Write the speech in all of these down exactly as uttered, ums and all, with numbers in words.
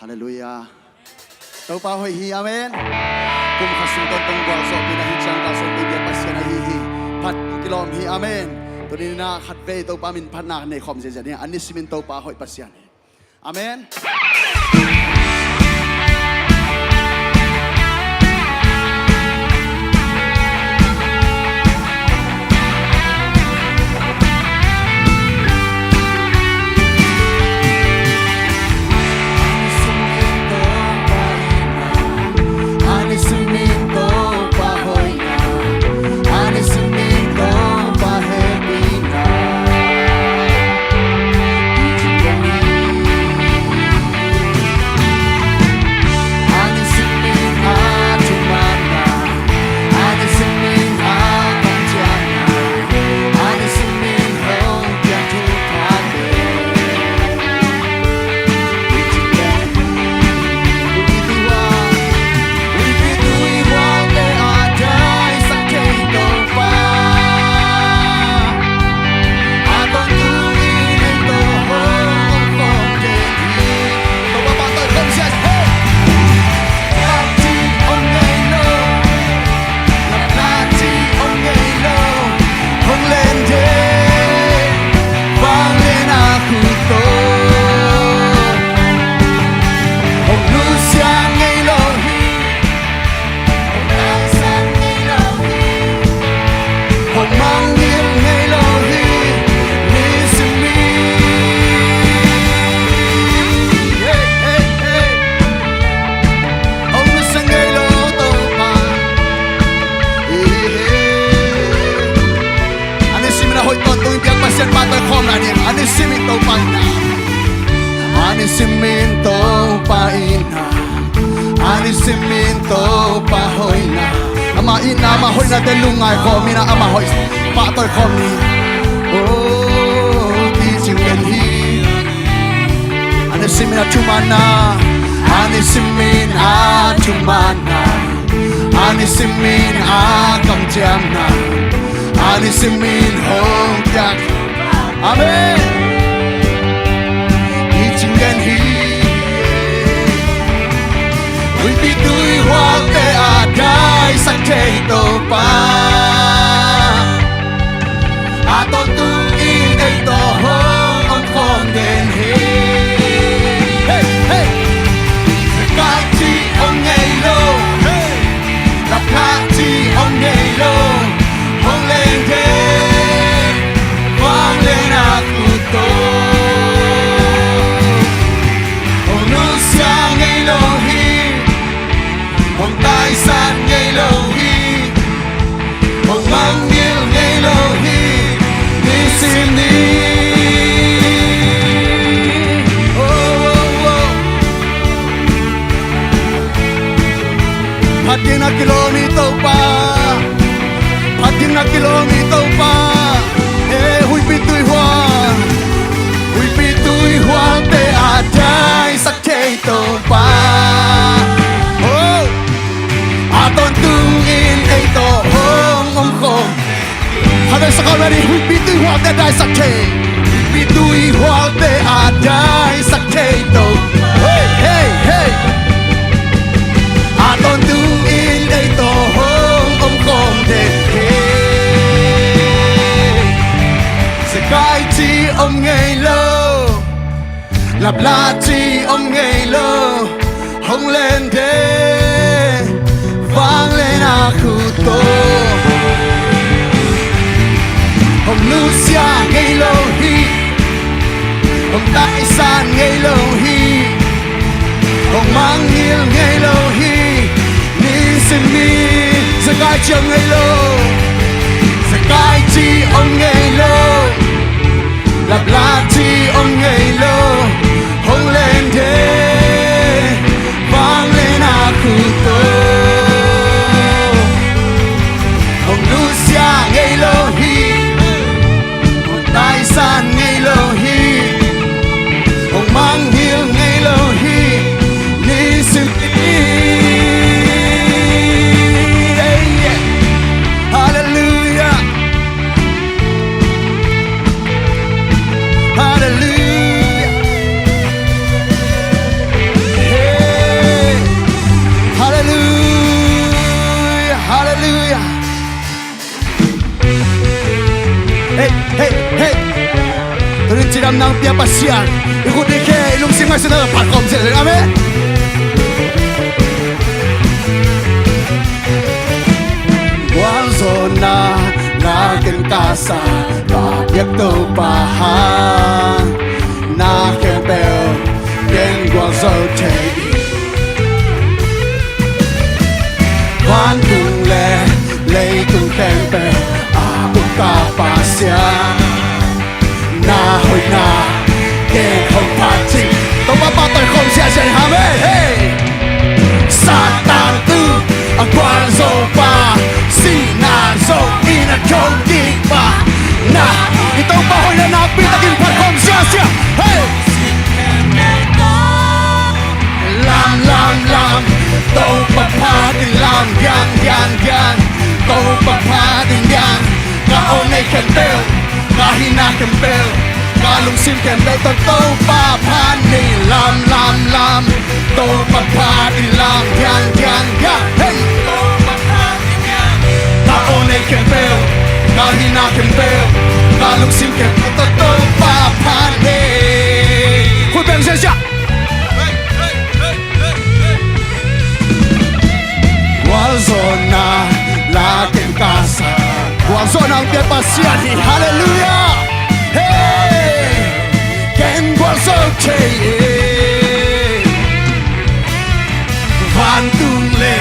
Halleluiah. Topa hoih hi, amen. Kum khat sung tawntung gualzawhpihna hi ciang kalsuanpih biak Pasian ahi hi. Phat kilawm hi, amen. Tuni-in ah khatvei Topa min phatna nei khawm ziahziah ni. A nisimin Topa hoih Pasian hi. Amen. A nisimin a hoih tawntung biak Pasian pahtawi khawm lai ni. A nisimin Topa in ah. A nisimin Topa in ah. A nisimin Topa hoihna. Ama itna, ama hoihnate lungngai khawm in ah, ama hoih pahtawi khawm ni. Oh, kicing den hi. A nisimin a thumanna. A nisimin a thumanna. A nisimin a kamciamna. A nisimin hong piak. Amen. Kicing den hi. Huihpi tuihualte a daisak thei Topa. A tawntung in ei tawh hong om khawm den hi. Hey, hey. Zekai cih om ngei lo. Hey. Laplak cih om ngei lo. Hong leng den. Vanglian a khut tawh. Hong nusia ngei lo hi. Hong taisan ngei lo hi. Hong mangngilh ngei lo hi. Nisim ni. Oh, oh, oh. Phatna kilawm hi Topa. Phatna kilawm hi Topa. Eh, huihpi tuihual. Huihpi tuihualte a daisak thei Topa. Oh. A tawntung in ei tawh hong om khawm. Khatvei sak a, ready. Huihpi tuihualte a daisak thei. Huihpi tuihualte a daisak thei Topa. Hey, hey, hey. A tawntung in ei tawh hong om khawm den hi. Zekai cih om ngei lo. Laplak cih om ngei lo. Hong leng den. Vanglian a khut tawh. Hong nusia ngei lo hi. Hong taisan ngei lo hi. Hong mangngilh ngei lo hi. Nisim ni. Zekai cih om ngei lo. Zekai cih om ngei lo. Lati om ngei lo, hong len de, vanglian a khu to. Hong nusia ngei lo hi, hong taisan ngei lo hi, hong mangngilh ngei lo hi, nisim i. Hey, yeah. Hallelujah. Hallelujah. Hey. Hallelujah. Hallelujah. Hey, hey, hey. Tuni cidam nang pia Pasian. I khut i khe, i lungsim ngaihsutna phat khawm zel. Amen. Gualzawhna la ken ka sa, ka biak Topa hang, na khempeuh ken gualzo thei. Vantung le leitung khempeuh a um ka Pasian, na hoihna ken hong phat cing. Topa pahtawi khawm siasia ni, amen. Hey! Satan tung a gualzo pa, sihna zo in a thokik pa, na, i Topa hoihna nakpi takin phat khawm siasia. Hey! Lam, lam, lam, Topa phat in lam, diang, diang, diang, Topa phat in diang. Ka aw nei khempeuh, ka hihna khempeuh, ka lungsim khempeuh tawh Topa phat ni. Lam, lam, lam, Topa phat in lam, diang, diang, diang. Hey! Ka aw nei khempeuh, ka hihna khempeuh, ka lungsim khempeuh tawh Topa phat ni. Khut beng siasia. Gualzawhna la ken ka sa. Gualzawhna hong pia Pasian hi. Hallelujah. Hey! Ken gualzo thei e. Vantung le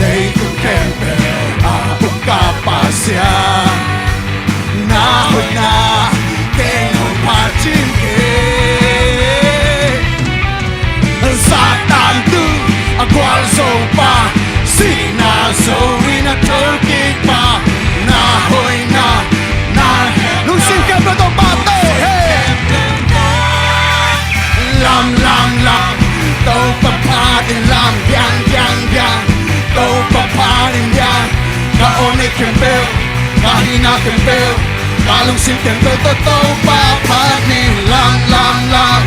leitung khempeuh a um ka Pasian, na hoihna ken hong phat cing kei. Satan tung a gualzo pa, sihna zo in a thokik pa, na hoihna, na lungsim khempeuh tawh pahtawi, hey. Lam, lam, lam, Topa phat in lam, diang, diang, diang, Topa phat in diang. Ka aw nei khempeuh, ka hihna khempeuh, ka lungsim khempeuh tawh Topa phat ni. Lam, lam, lam,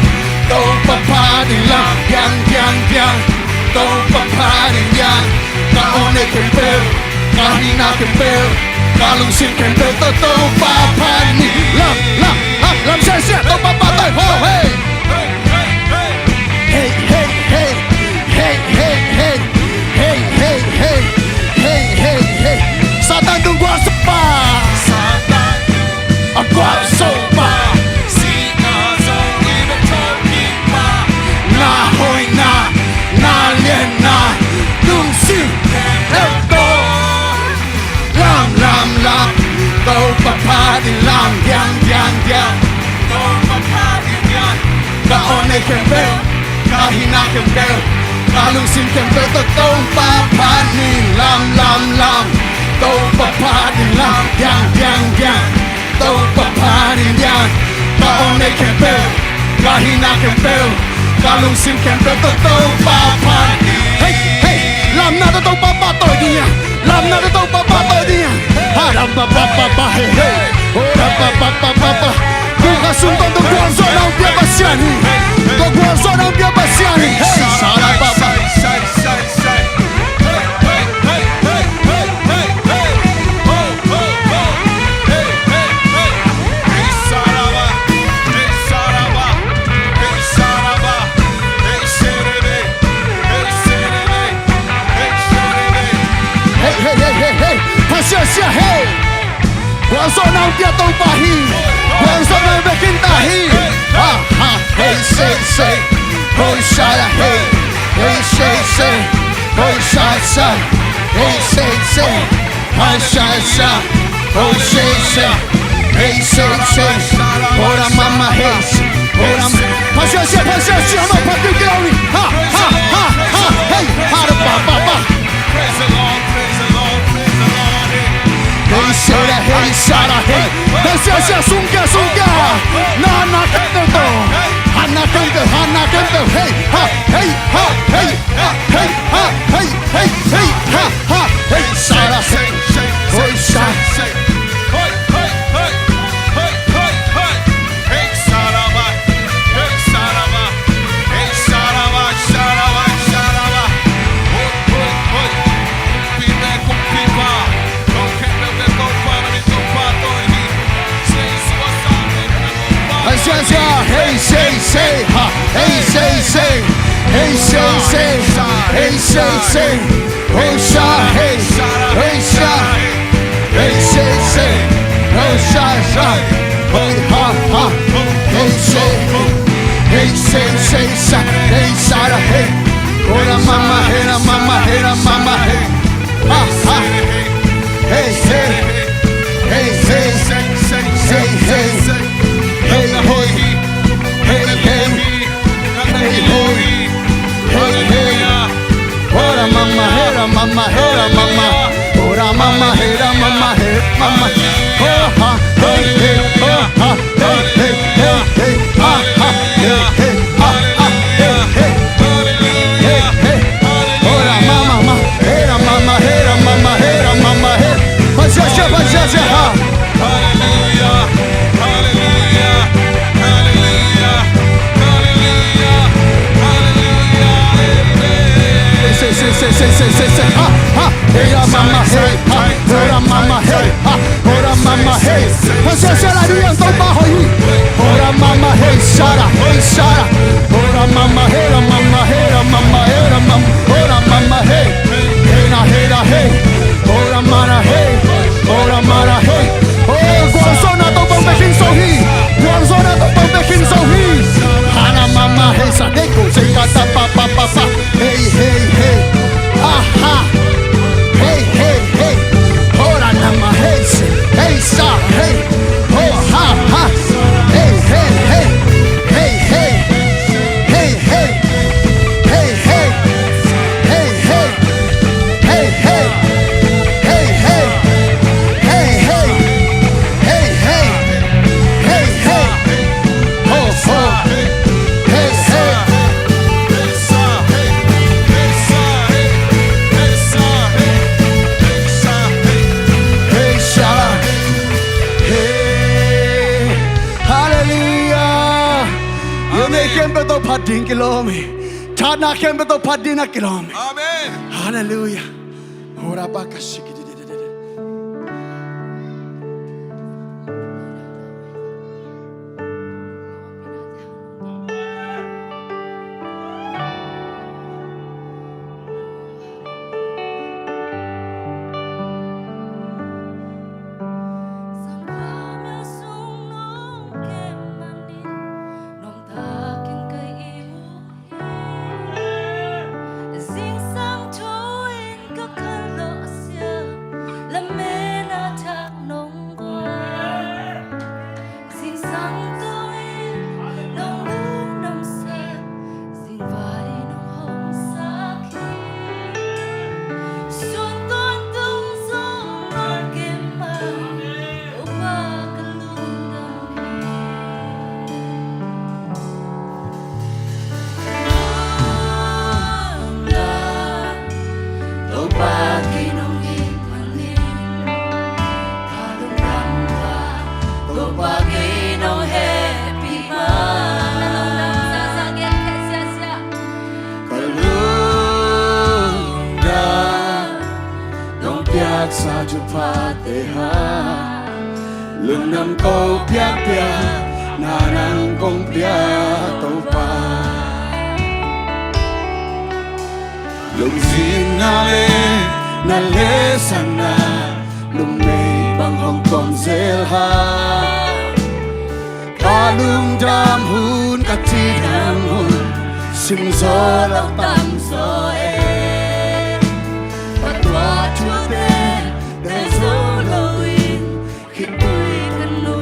Topa phat in lam, diang, diang, diang, Topa phat in diang. Ka aw nei khempeuh, ka hihna khempeuh, ka lungsim khempeuh tawh Topa phat ni. Lam, lam, lam, lam siasia, Topa pahtawi, ho, hey. Hey, hey, hey. Hey, hey, hey. Hey, hey, hey. Hey, hey, hey. Satan tung gualzo pa, Satan tung a gualzo pa, sihna zo in a thokik pa, na hoihna, na lianna, lungsim khempeuh tawh. Lam, lam, lam, Topa phat in lam, diang, diang, diang, Topa phat in diang. Ka aw nei khempeuh, ka hihna khempeuh, ka lungsim khempeuh tawh Topa phat ni. Lam, lam, lam, Topa phat in lam, diang, diang, diang, Topa phat in diang. Ka aw nei khempeuh, ka hihna khempeuh, ka lungsim khempeuh tawh Topa phat ni. Hey, hey, lamna tawh Topa pahtawi ding a. Lamna tawh Topa pahtawi ding a. Ha, ram, pa, pa, pa, pa, hey, hey. Oh, ram, pa, pa, pa, pa, pa. Tua kha sung tawh tua gualzawhna hong pia Pasian hi. Tua gualzawhna hong pia Pasian hi. Hey, sa, ram, pa, pa. Hey, hey, hey, hey, hey. Pha sia sia, hey. Gualzawhna hong pia Topa hi. Gualzawhna hong pia khinta hi. Ha, ha, hey, say, say. Hosanna, hey. Hey, say, say. Hosanna, hey, say, say. Hosanna, oh, say, say. Hey, say, say. Ora mama, hey. Ora. Pasiensia, pasiensia, no, patu kilo ni. Ha, ha, ha, ha. Hey, ha, pa, pa, pa. Hey, say, hey, say, hey. Pasiensia, sungka, sungka. Na, na, kento. Hana, kento, hana, kento. Hey, ha, hey, ha, hey, ha, hey, ha, hey, hey, hey, ha, ha. Hey, say, hey, say. Hoy, sa. Hey, say, say, ha. Hey, say, say. Hey, say, say. Hey, say, say. Hey, say, hey. Hey, say, hey. Hey, say, say. Hey, say, say. Hey, ha, ha. Hey, say, hey. Hey, say, say, say. Hey, say, hey. Ora mama, hey, la mama, hey, la mama, hey. Ha, ha. Hey, hey. Hey, hey. Hey, hey. Hey, hey. Hey, hey. Hey, hey. Hey, hey. Ora mama, hey, la mama, hey, la mama. Ora mama, hey, la mama, hey, mama. Oh, ha. Hey, hey. Oh, ha. Hey, hey, hey, hey, ah, ah, hey, hey, ah, ah, hey, hey, hey, hey. Ora mama, ma, hera mama, hera mama, hera mama, hera. Pasiensia, pasiensia, ha. Hallelujah, hallelujah, hallelujah, hallelujah, hallelujah, amen. Say, say, say, ha, ha. Hera mama, hey, ha. Hera mama, hey, ha. Ora mama, hey. Pasiensia, la diang Topa hoih hi. Ora mama, hey, sara, hey, sara. Ora mama, hey, la mama, hey, la mama, hey, la mama. Ora mama, hey. Hey na, hey na, hey. Ora mana, hey. Ora mana, hey. Oh, Guangzhou na Topa bek in so hi. Guangzhou na Topa bek in so hi. Hana mama, hey, sa deko, say ka ta pa pa pa pa. Hey, hey, hey. Aha. Hey, hey, hey. Ora nama, hey, say, hey, sa, hey. Ho, ha, ha. Hey, hey, hey. Hey, hey. Hey, hey. Hey, hey. Hey, hey. Hey, hey. Hey, hey. Hey, hey. Hey, hey. Hey, hey. Ho, ho. Hey, hey. Hey, shala. Hey. Hallelujah. Amen. Yone khempeuh tawh phat ding kilawm hi. Thatna khempeuh tawh phat ding a kilawm hi. Amen. Hallelujah. Hora pa ka shiki. Zingsang tho in ka kal lo sia, lamen a thak nong guan. Zingsang tho in nong lungdam sak, zingvai nong hong sak hi. Sun tuan tung zong nong kem a, Topa ka lungdam hi. Lungdam, Topa kei nong it manin. Ka lungdam, Topa kei nong hehpih man. Ka lungdam, nong piaksa thuphate hang. Lungdam ko piakpiak, na nang kong piak Topa. Lungzinna le na lehsanna, lungmei bang hong tuam zel hang. Ka lungdam hun, ka cidam hun, simzaw lo tamzaw e. Ka tuah thute, tel zo loin, khitui ka nu.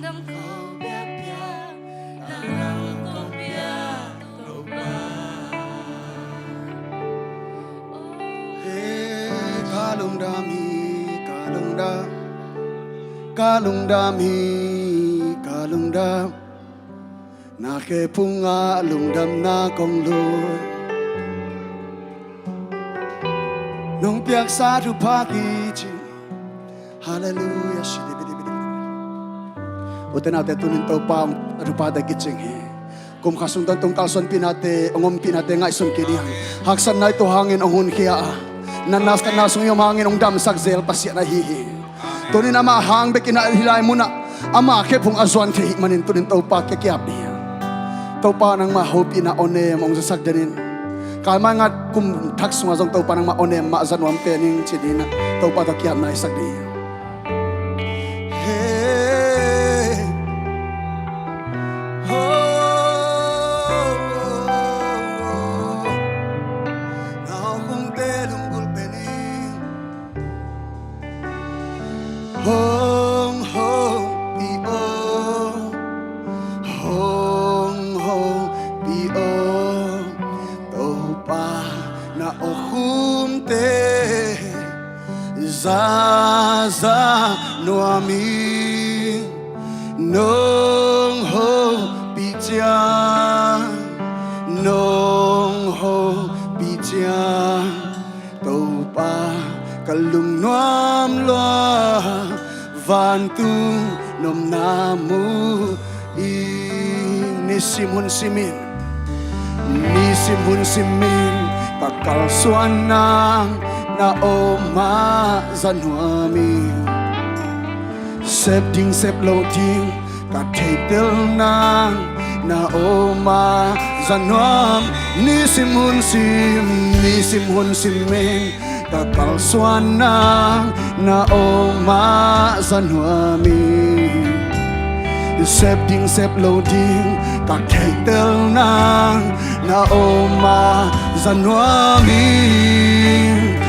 Dam ko biakpiak, dam ko biak, Topa. Ka lungdam hi, ka lungdam, ka lungdam hi, ka lungdam. Na khephung ah lungdamna kong lum. Nong piaksa thupha kicing. Halleluiah. Ute naute, tunin Topa hong a thuphate kicing hi. Kum khat sung tawntung kalsuanpihnate, hong ompihnate ngaihsun kik ni hang. Haksatna i tuah hangin hong honkhia a, natna satna sung i om hangin hong damsak zel Pasian ahi hi. Tunin amah hang bekin ah hih lai munah ama khephung a zuan thei hih manin tunin Topa kikiap ni. Topa nangmah hopihna awnem hong zasak den in. Kalmai ngat kum thak sungah zong Topa nangmah awnem mah za nuam pen ing ci ni in ah Topa tawh kiapna i sak ni. Hey. Oh, oh, oh, oh. Na hong te lunggulh pen ing. Hong hopih aw, hong hopih aw, Topa na awkhumte za za nuam ing. Nong hopih ciang, nong hopih ciang, Topa ka lungnuam lua, vantung nopna mu ing. Nisim hun simin, nisim hun simin ka kalsuan nang na om mah za nuam ing. Sep ding sep lo ding ka theihtel nang na om mah za nuam. Nisim hun sim, nisim hun simin ka kalsuan nang na om mah za nuam ing. Sep ding sep lo ding ka theihtel nang na om mah za nuam ing.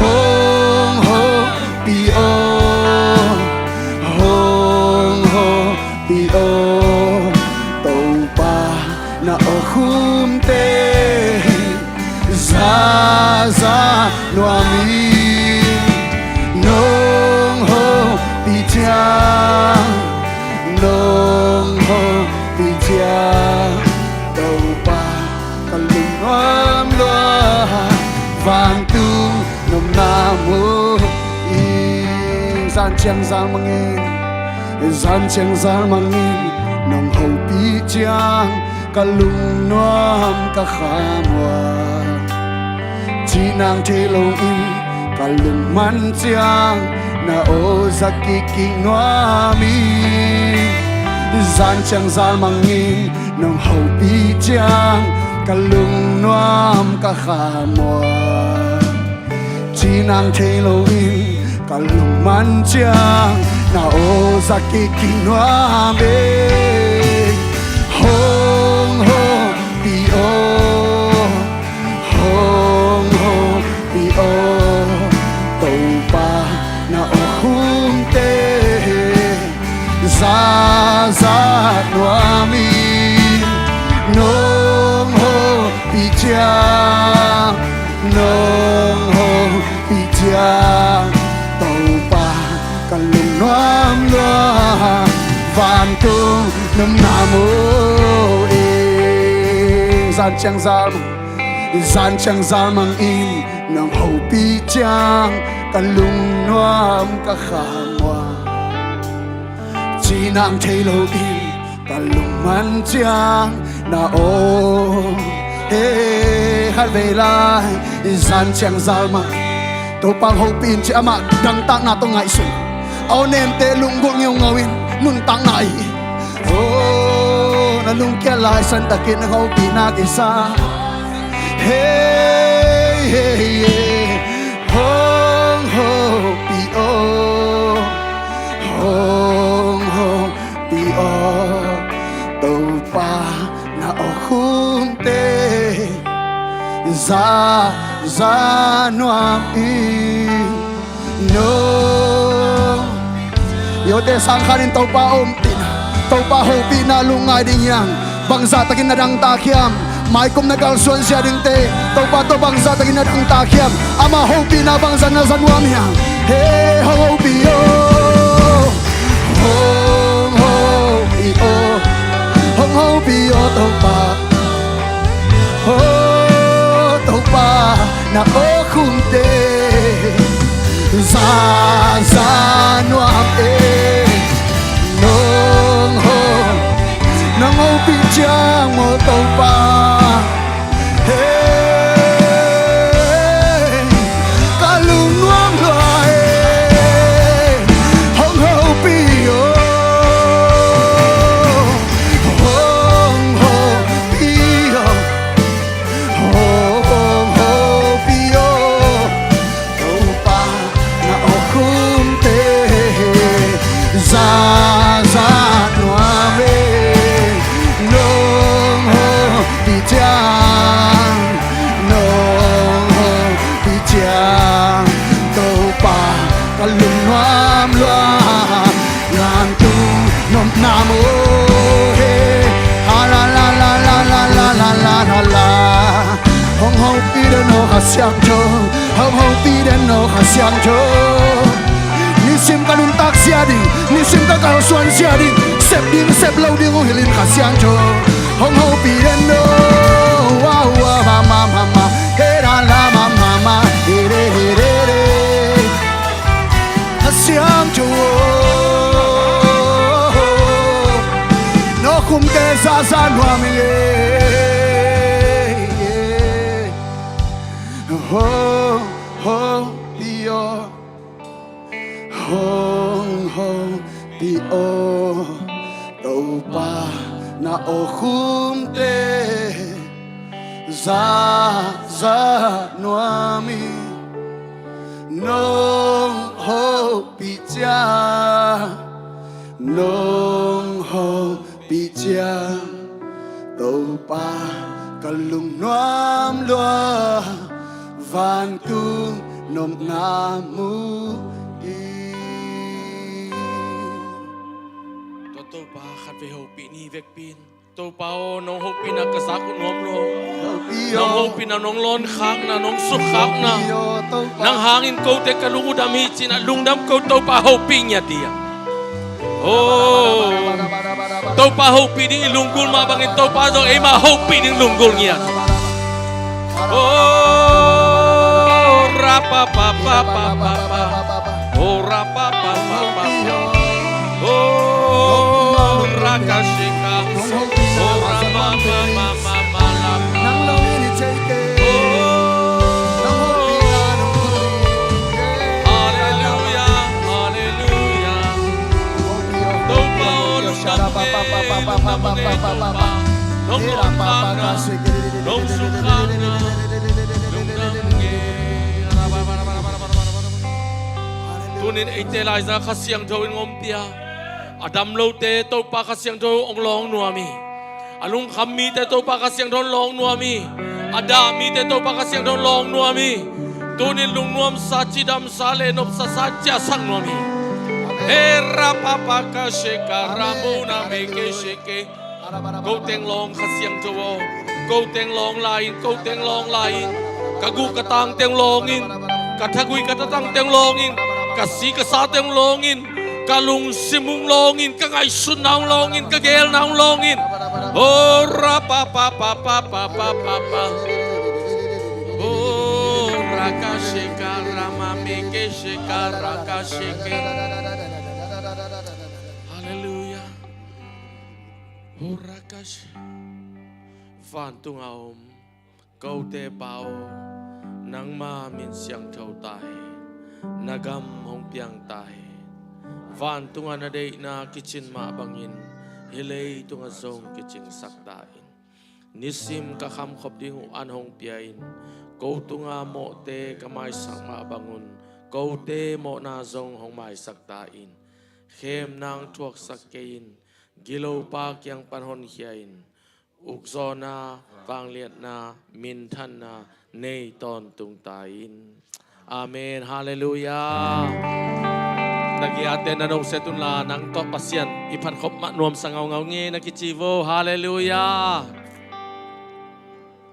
Hong hopih aw, hong hopih aw, Topa na awkhumte za za nuam ing. Nong hopih ciang, nong hopih ciang, Topa ka lungnuam lua, vantung nopna mu ing. Zan ciang zal mangin, zan ciang zal mangin nong hopih ciang ka lungnuam ka khamuang. Cihnang thei loin ka lungman ciang na aw za kik kik nuam ing. Zan ciang zal mangin nong hopih ciang ka lungnuam ka khamuang. Cihnang thei loin ka lungman ciang na aw za kik kik nuam ing. Hong hopih aw, hong hopih aw, Topa na awkhumte za za nuam ing. Nong hopih ciang, nong hopih ciang, Topa ka lungnuam lua, vantung nopna mu ing. Zan ciang zal, zan ciang zal mangin nong hopih ciang ka lungnuam ka khamuang. Cihnang thei loin ka lungman ciang na aw. He, khatvei lai zan ciang zal mah Topa hong hopih in ci, amah dangtakna tawh ngaihsun. A awnemte lunggulh ngeungau in nuntakna hi. Oh, na lungkia lai santakin hong hopihna kisa. Hey, hey, hey. Hong hopih aw, hong hopih aw, Topa na awkhumte za za nuam ing. Nong Yote sangkhanin Topa ompihna, Topa hopihna lungngai ding hiam? Bangzah takin na dangtak hiam? Maikum na kalsuan sia dingte Topa tawh bangzah takin na dangtak hiam? Ama hopihna bangzah na za nuam hiam? He, hong hopih aw, hong hopih aw, hong hopih aw Topa. Oh Topa, na awkhumte za za nuam e. Nong ho, nong hopih ciang maw Topa. He, ka lungnuam lua e. Hong hopih aw, hong hopih aw, hong hopih aw. Topa, na awkhumte za za nuam e. Nong hopih ciang, nong hopih ciang, Topa, ka lungnuam lua, vantung nopna mu hi. Ha la la la la la la la la la la. Hong hopih den aw Kha Siangtho, hong hopih den aw Kha Siangtho. Nisim ka nuntak sia ding, nisim ka kalsuan sia ding, sep ding sep lo ding hong hilh in Kha Siangtho. Hong hopih den aw, wa wa ma ma ma ma, he ra la ma ma ma, he re he re re. Kha Siangtho aw, na awkhumte za za nuam ing e. Hong hopih aw, hong hopih aw, Topa, na awkhumte za za nuam ing. Nong hopih ciang, nong hopih ciang, Topa, ka lungnuam lua, vantung nopna mu hi. Tua Topa khatvei hopih ni vekpi in. Topa aw, nong hopihna ka zak uh nuam lo. Hopih aw. Nong hopihna, nong lawnkhakna, nong sukkhakna, hopih aw Topa. Nang hangin kote ka lung uh dam hi ci-in a lungdam ko Topa hopih ngiat ding. Oh, Topa hopih ding i lunggulh mah bangin Topa zong eimah hopih ding lunggulh ngiat. Oh, ra pa pa pa pa pa pa. Oh, ra pa pa pa pa pa. Oh, ra ka shi ka. Oh, ra ma ma ma ma ma la. Oh, hallelujah, hallelujah. Topa aw, lungdam ung e, lungdam ung e Topa. Nong lawnkhakna, nong sukkhakna, lungdam ung e. Tunin eite laizang Kha Siangtho in hong ompih a, a dam lote Topa Kha Siangtho hong lawng nuam hi. A lungkham mite Topa Kha Siangtho in lawng nuam hi. A dah mite Topa Kha Siangtho in lawng nuam hi. Tunin lungnuamsa, cidamsa le nopsasa ciahsak nuam hi. He ra pa pa ka she ka ra mu na me ke she ke. Ko teng lawng Kha Siangtho aw. Ko teng lawng lai in, ko teng lawng lai in. Ka guh ka tang teng lawng in. Ka thagui ka tatang teng lawng in. Ka si ka sa teng lawng in. Ka lungsim ung lawng in, ka ngaihsutna ung lawng in, ka geelna ung lawng in. Oh, ra pa pa pa pa. Oh, ra ka she ka ra ma me ke she ka ra ka she ke. Hallelujah. Oh, ra ka she. Vantung a om kote Pa aw, nangma min siangtho ta hen. Na gam hong piang ta hen. Vantunga na deihna kicin mah bangin hih leitungah zong kicingsak ta in. Nisim ka khamkhop ding uh an hong pia in. Ko tunga mawhte ka maisak mah bangun kote mawhna zong hong maisak ta in. Khemna hong thuaksak kei in. Gilopa kiang pan honkhia in. Ukzawhna, vangliatna, minthanna nei tawntung ta in. Amen. Halleluiah. Na giate na noset unla, nang tawh Pasian i phatkhop mah nuamsa ngaungau nge na kici vo. Halleluiah.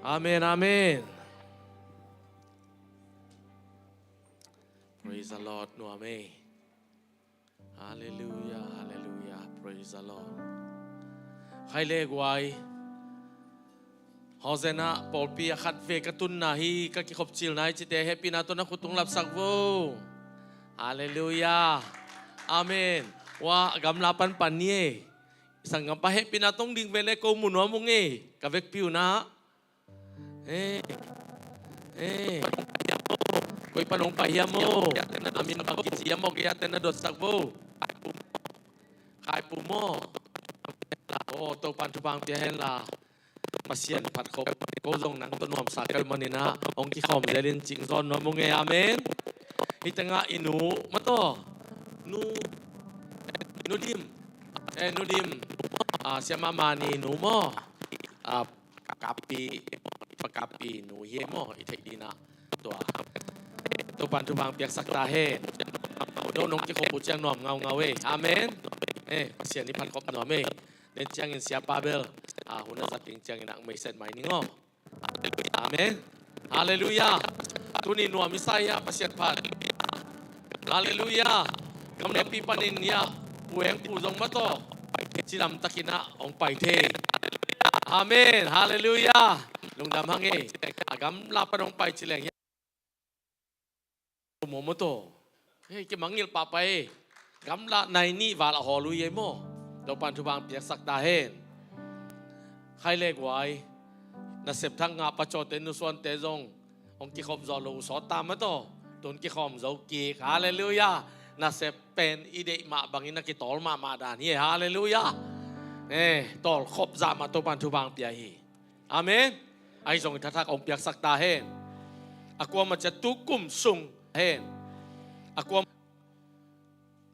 Amen, amen. Praise the Lord, nuam ei. Halleluiah, halleluiah, praise the Lord. Khai le guai. Hosanna pawlpi a khat ve ka tunna hi, ka kikhop cil nai cite hehpihna tawh na khut tung lapsak vo. Halleluiah. Amen. Wa gamla panpan ni e. Sanggam pa hehpihna tong ding ve le ko mu nuam ung e. Ka vekpi unah. Ei, ei, koi pan hong pai hiam maw? A min bang kici hiam maw? Kei a ten na dotsak vo. Kaipu maw? Aw, Topan thupha pia henla. Pasian phatkhop, ko zong nang tawh nuamsa ka hih maninah hong kikhawm zelin cingzawn nuam ung e. Amen. Hih tengah i nu mataw, nu, nu Dim. Eh, nu Dim. Ah, Siamah Mani nu maw? Ah, Kapi, Pa Kapi nu hi e maw, i theih dinah. Tua, Topan thupha piaksak ta hen. No nong kikhop uh ciang nuam ngaungau e. Amen. Eh, Pasian i phatkhop nuam e. Den ciangin Sia Pa bel, ah, hun a zat ding ciangin ang meiset mai ning aw. Amen. Halleluiah. Tuni nuam i sa hi a, Pasian phat. Halleluiah. Gam le pi panin hi a, pu eng pu zong mataw, cidam takinah hong pai thei. Amen. Halleluiah. Lungdam hang e. A gamla pan hong pai ci leng hi a, maw mataw. Hei, kimangngilh pahpah e. Gamla nai nih val a hawl uh hi e maw? Topan thupha piaksak ta hen. Khai le guai. Nasep thak ngah pacawte nusuante zong hong kikhop zawh lo uh sawt ta mataw. Tun kikhawm zo kik. Halleluiah. Nasep pen i deih mah bangin a kitawl mahmah dan hi e. Halleluiah. Eh, tawlkhop zah mah Topan thupha pia hi. Amen. Ahi zongin thathak hong piaksak ta hen. A kuamah ciat tu kum sung hen. A kuam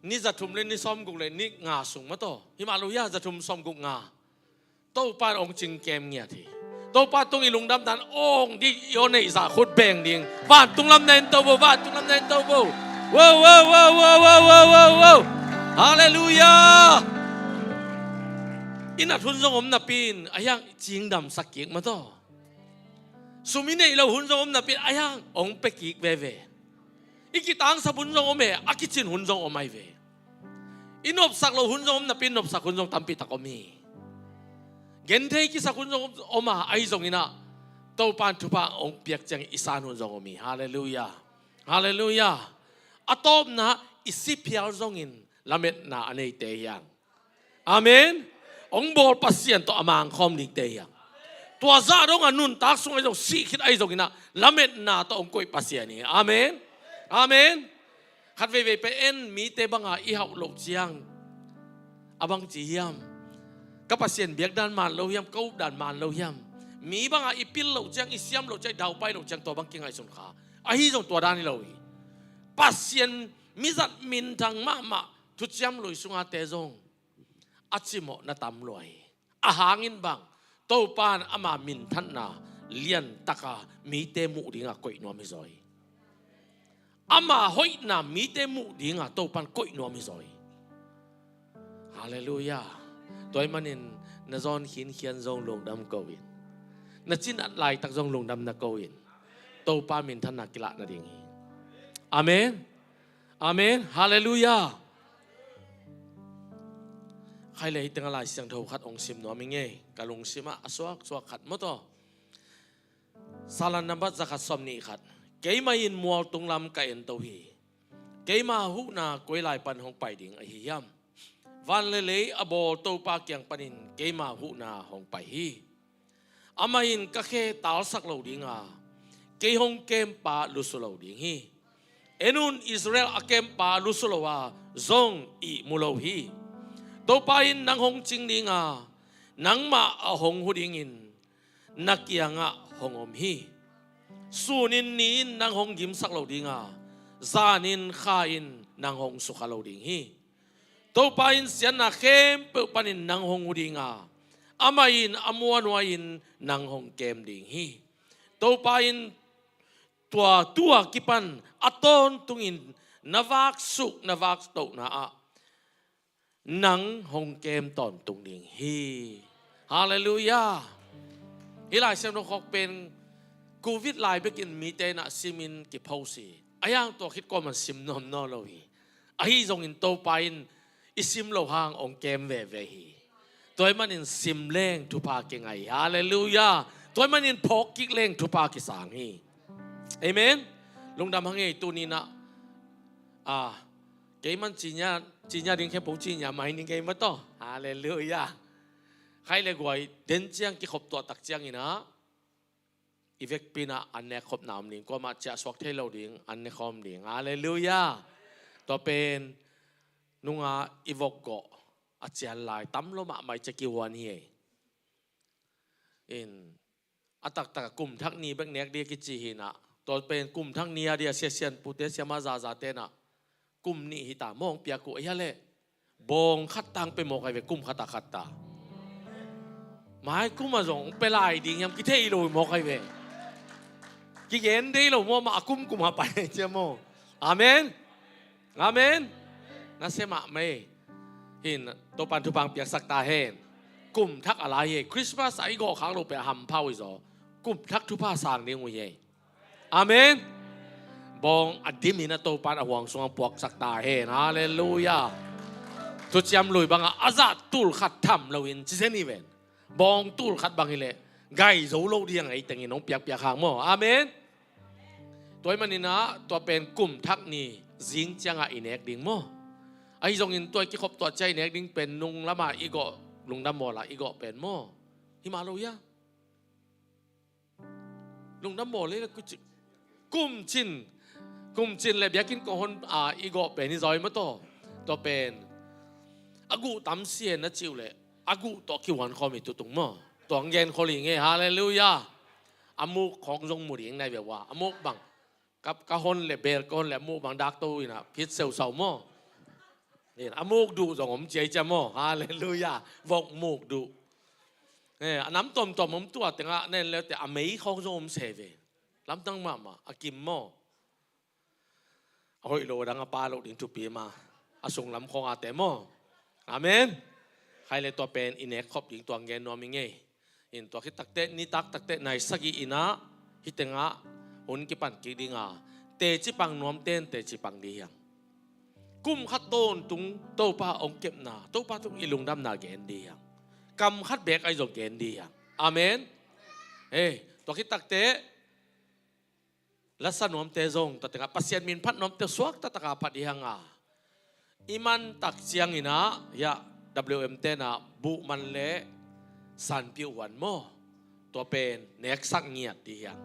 ni zathum le ni sawmguk le ni nga sung mataw. Himah lo hi a, zathum sawmguk nga. Topa in hong cingkem ngiat hi. Topa tung i lungdam dan hong dih i aw neih zah khut beng ding. Vantung lam na en to bo, vantung lam na en to bo. Wo, wo, wo. Halleluiah. I nat hun zong om napi in, a hiang cingdamsak kik mataw. Sum i neih lo hun zong om napi in, a hiang hong pia kik veve. I kitangsap hun zong om e, a kicin hun zong om ai ve. I nopsak lo hun zong om napi in, nopsak hun zong tampi tak om hi. Genthei kisak hun zong om a, ahi zonginah Topa in thupha hong piak ciang i san hun zong om hi. Halleluiah. Halleluiah. A tawpna i si phial zongin lametna a neite hiang. Amen. Hong bawl Pasian tawh a mangkhawm dingte hiang. Tua zah dong a nuntak sung ahi zong, sih khit ahi zonginah lametna tawh hong koih Pasian hi. Amen. Amen. Khat veivei pen en mite banga i hauh loh ciang a bang ci hiam? Ka Pasian biak dan man lo hiam? Ka up dan man lo hiam? Mi banga i pil loh ciang, i siam loh ciang, i daupai loh ciang tua bang kingaihsun kha. Ahi zong tua dan hi lo hi. Pasian mizat minthang mahmah thuciam lui sungate zong a cimawh na tam lua hi. A hangin bang, Topa in ama minthanna liantaka mite muh dinga koih nuam hi zaw hi. Ama hoihna mite muh dinga Topa in koih nuam hi zaw hi. Halleluiah. Tua ahih manin na zawn khinkhian zong lungdam ko in. Na cin at laitak zong lungdam na ko in. Topa minthanna kilah nading hi. Amen. Amen. Halleluiah. Khai le hih tengah Lai Siangtho khat hong sim nuam ing ei. Ka lungsimah a suaksuak khat mawtaw. Salan nambat zakhat sawmnih khat. Keimah in mualtung lam ka ento hi. Keima huhna koi lai pan hong pai ding ahi hiam? Van le lei a bawl Topa kiang panin keima huhna hong pai hi. Amah in ka khe talsak lo dinga, kei hong kempa lusu lo ding hi. En un, Israel a kempa lusu lo a zong ihmu lo hi. Topa in nang hong cing dinga, nangmah a hong hu dingin na kiangah hong om hi. Sunin ni-in nang hong gimsak lo dinga, zanin kha in nang hong sukha lo ding hi. Topa in siatna khempeuh panin nang hong hu dinga, amah in a muanhuai-in nang hong kem ding hi. Topa in tua tu-a kipan a tawntungin na vaksuk, na vaktohna ah nang hong kem tawntung ding hi. Halleluiah. Hih Lai Siangtho khawk pen Covid lai bekin mite in ah simin kipho si. A hiang tua khit kuaman sim nuam nawn lo hi. Ahi zongin Topa in i sim loh hang hong kem veve hi. Tua ahih manin sim leng thupha kingai hi. Halleluiah. Tua ahih manin phawk kik leng thupha kisang hi. Amen. Lungdam hang ei, tuni in ah, ah, keiman cinya, cinya ding khempeuh cinya mai ning kei maw taw. Halleluiah. Khai le guai den ciang kikhop tuah tak ciangin ah i vekpi in ah an nek khopna om ding, kuamah ciah suak thei lo ding, an ne khawm ding. Halleluiah. Tua pen nunga i vok gawh a cian lai tam lo mahmah i ciah kihuan hi ei. In a taktak a kum thak ni bek nek ding kici hi in ah, tua pen kum thak ni a dia sia sianpute siama zazate in ah kum nih hi ta maw, hong piak uh a hia leh bawng khat tang pe mawk ai ve, kum khat a khat ta. Mai kum a zong pe lai ding hiam kithei lo mawk ai ve. Kigen dei lo maw, mah a kum kum a pai cia maw. Amen. Amen. Nasia mahmah ei. Hin Topan thupha piaksak ta hen. Kum thak a lai hi ei. Christmas a i gawh khak lo pen a hampha uh hi zaw. Kum thak thupha sang ding uh hi ei. Amen. Bawng a dim in a Topan a huang sungah puaksak ta hen. Halleluiah. Thuciam Lui bangah a zah tul khat tham loin cisen hi ven. Bawng tul khat bang hi leh gai zo lo ding a, ei tengin hong piakpiak hang maw. Amen. Tua ahih manin ah tua pen kum thak ni zing ciangah i nek ding maw. Ahi zongin tua i kikhop tuah ciang i nek ding pen nung lamah i gawh, lungdam bawl ah i gawh pen maw. Hi mah lo hia. Lungdam bawl le kuci. Kum cin. Kum cin le biakinn kong hon a i gawh pen hi zaw hi maw taw. Tua pen a guh tam si hen na cih uh leh a guh tawh kihuan khawm hi tutung maw. Tua hong gen khol hi ing ei. Halleluiah. A muk khawng zong mu ding nai ve ua. A muk bang ka, ka hon le bel ka hon le a muk bang dak to in ah phit seusau maw. In a muk duh zong om ciai cia maw. Halleluiah. Vok muk duh. Eh, a nam tuamtuam om tua tengah nen leute a mei khawng zong om se ve. Lamdang mahmah a kim maw. A hoih lo a dang a pha loh ding thupi mah a sunglam khawng a te maw. Amen. Khai le tua pen i nek khop ding tua ngen nuam ing ei. In tua khit takteh nitak takteh nai sagih in ah hih tengah hun kipan kik ding a, teci pang nuam ten teci pang ding hi hang. Kum khat tawntung Topa hong kepna, Topa tung i lungdamna gen ding hi hang. Kam khat bek ahi zong gen ding hi hang. Amen. Hei, tua khit takteh lasa nuamte zong tua tengah Pasian min phat nuamte suak taktak a phat ding hi hang a, i man tak ciangin ah, ya, W M te in ah buh man le sanpih huan maw. Tua pen neksak ngiat ding hi hang.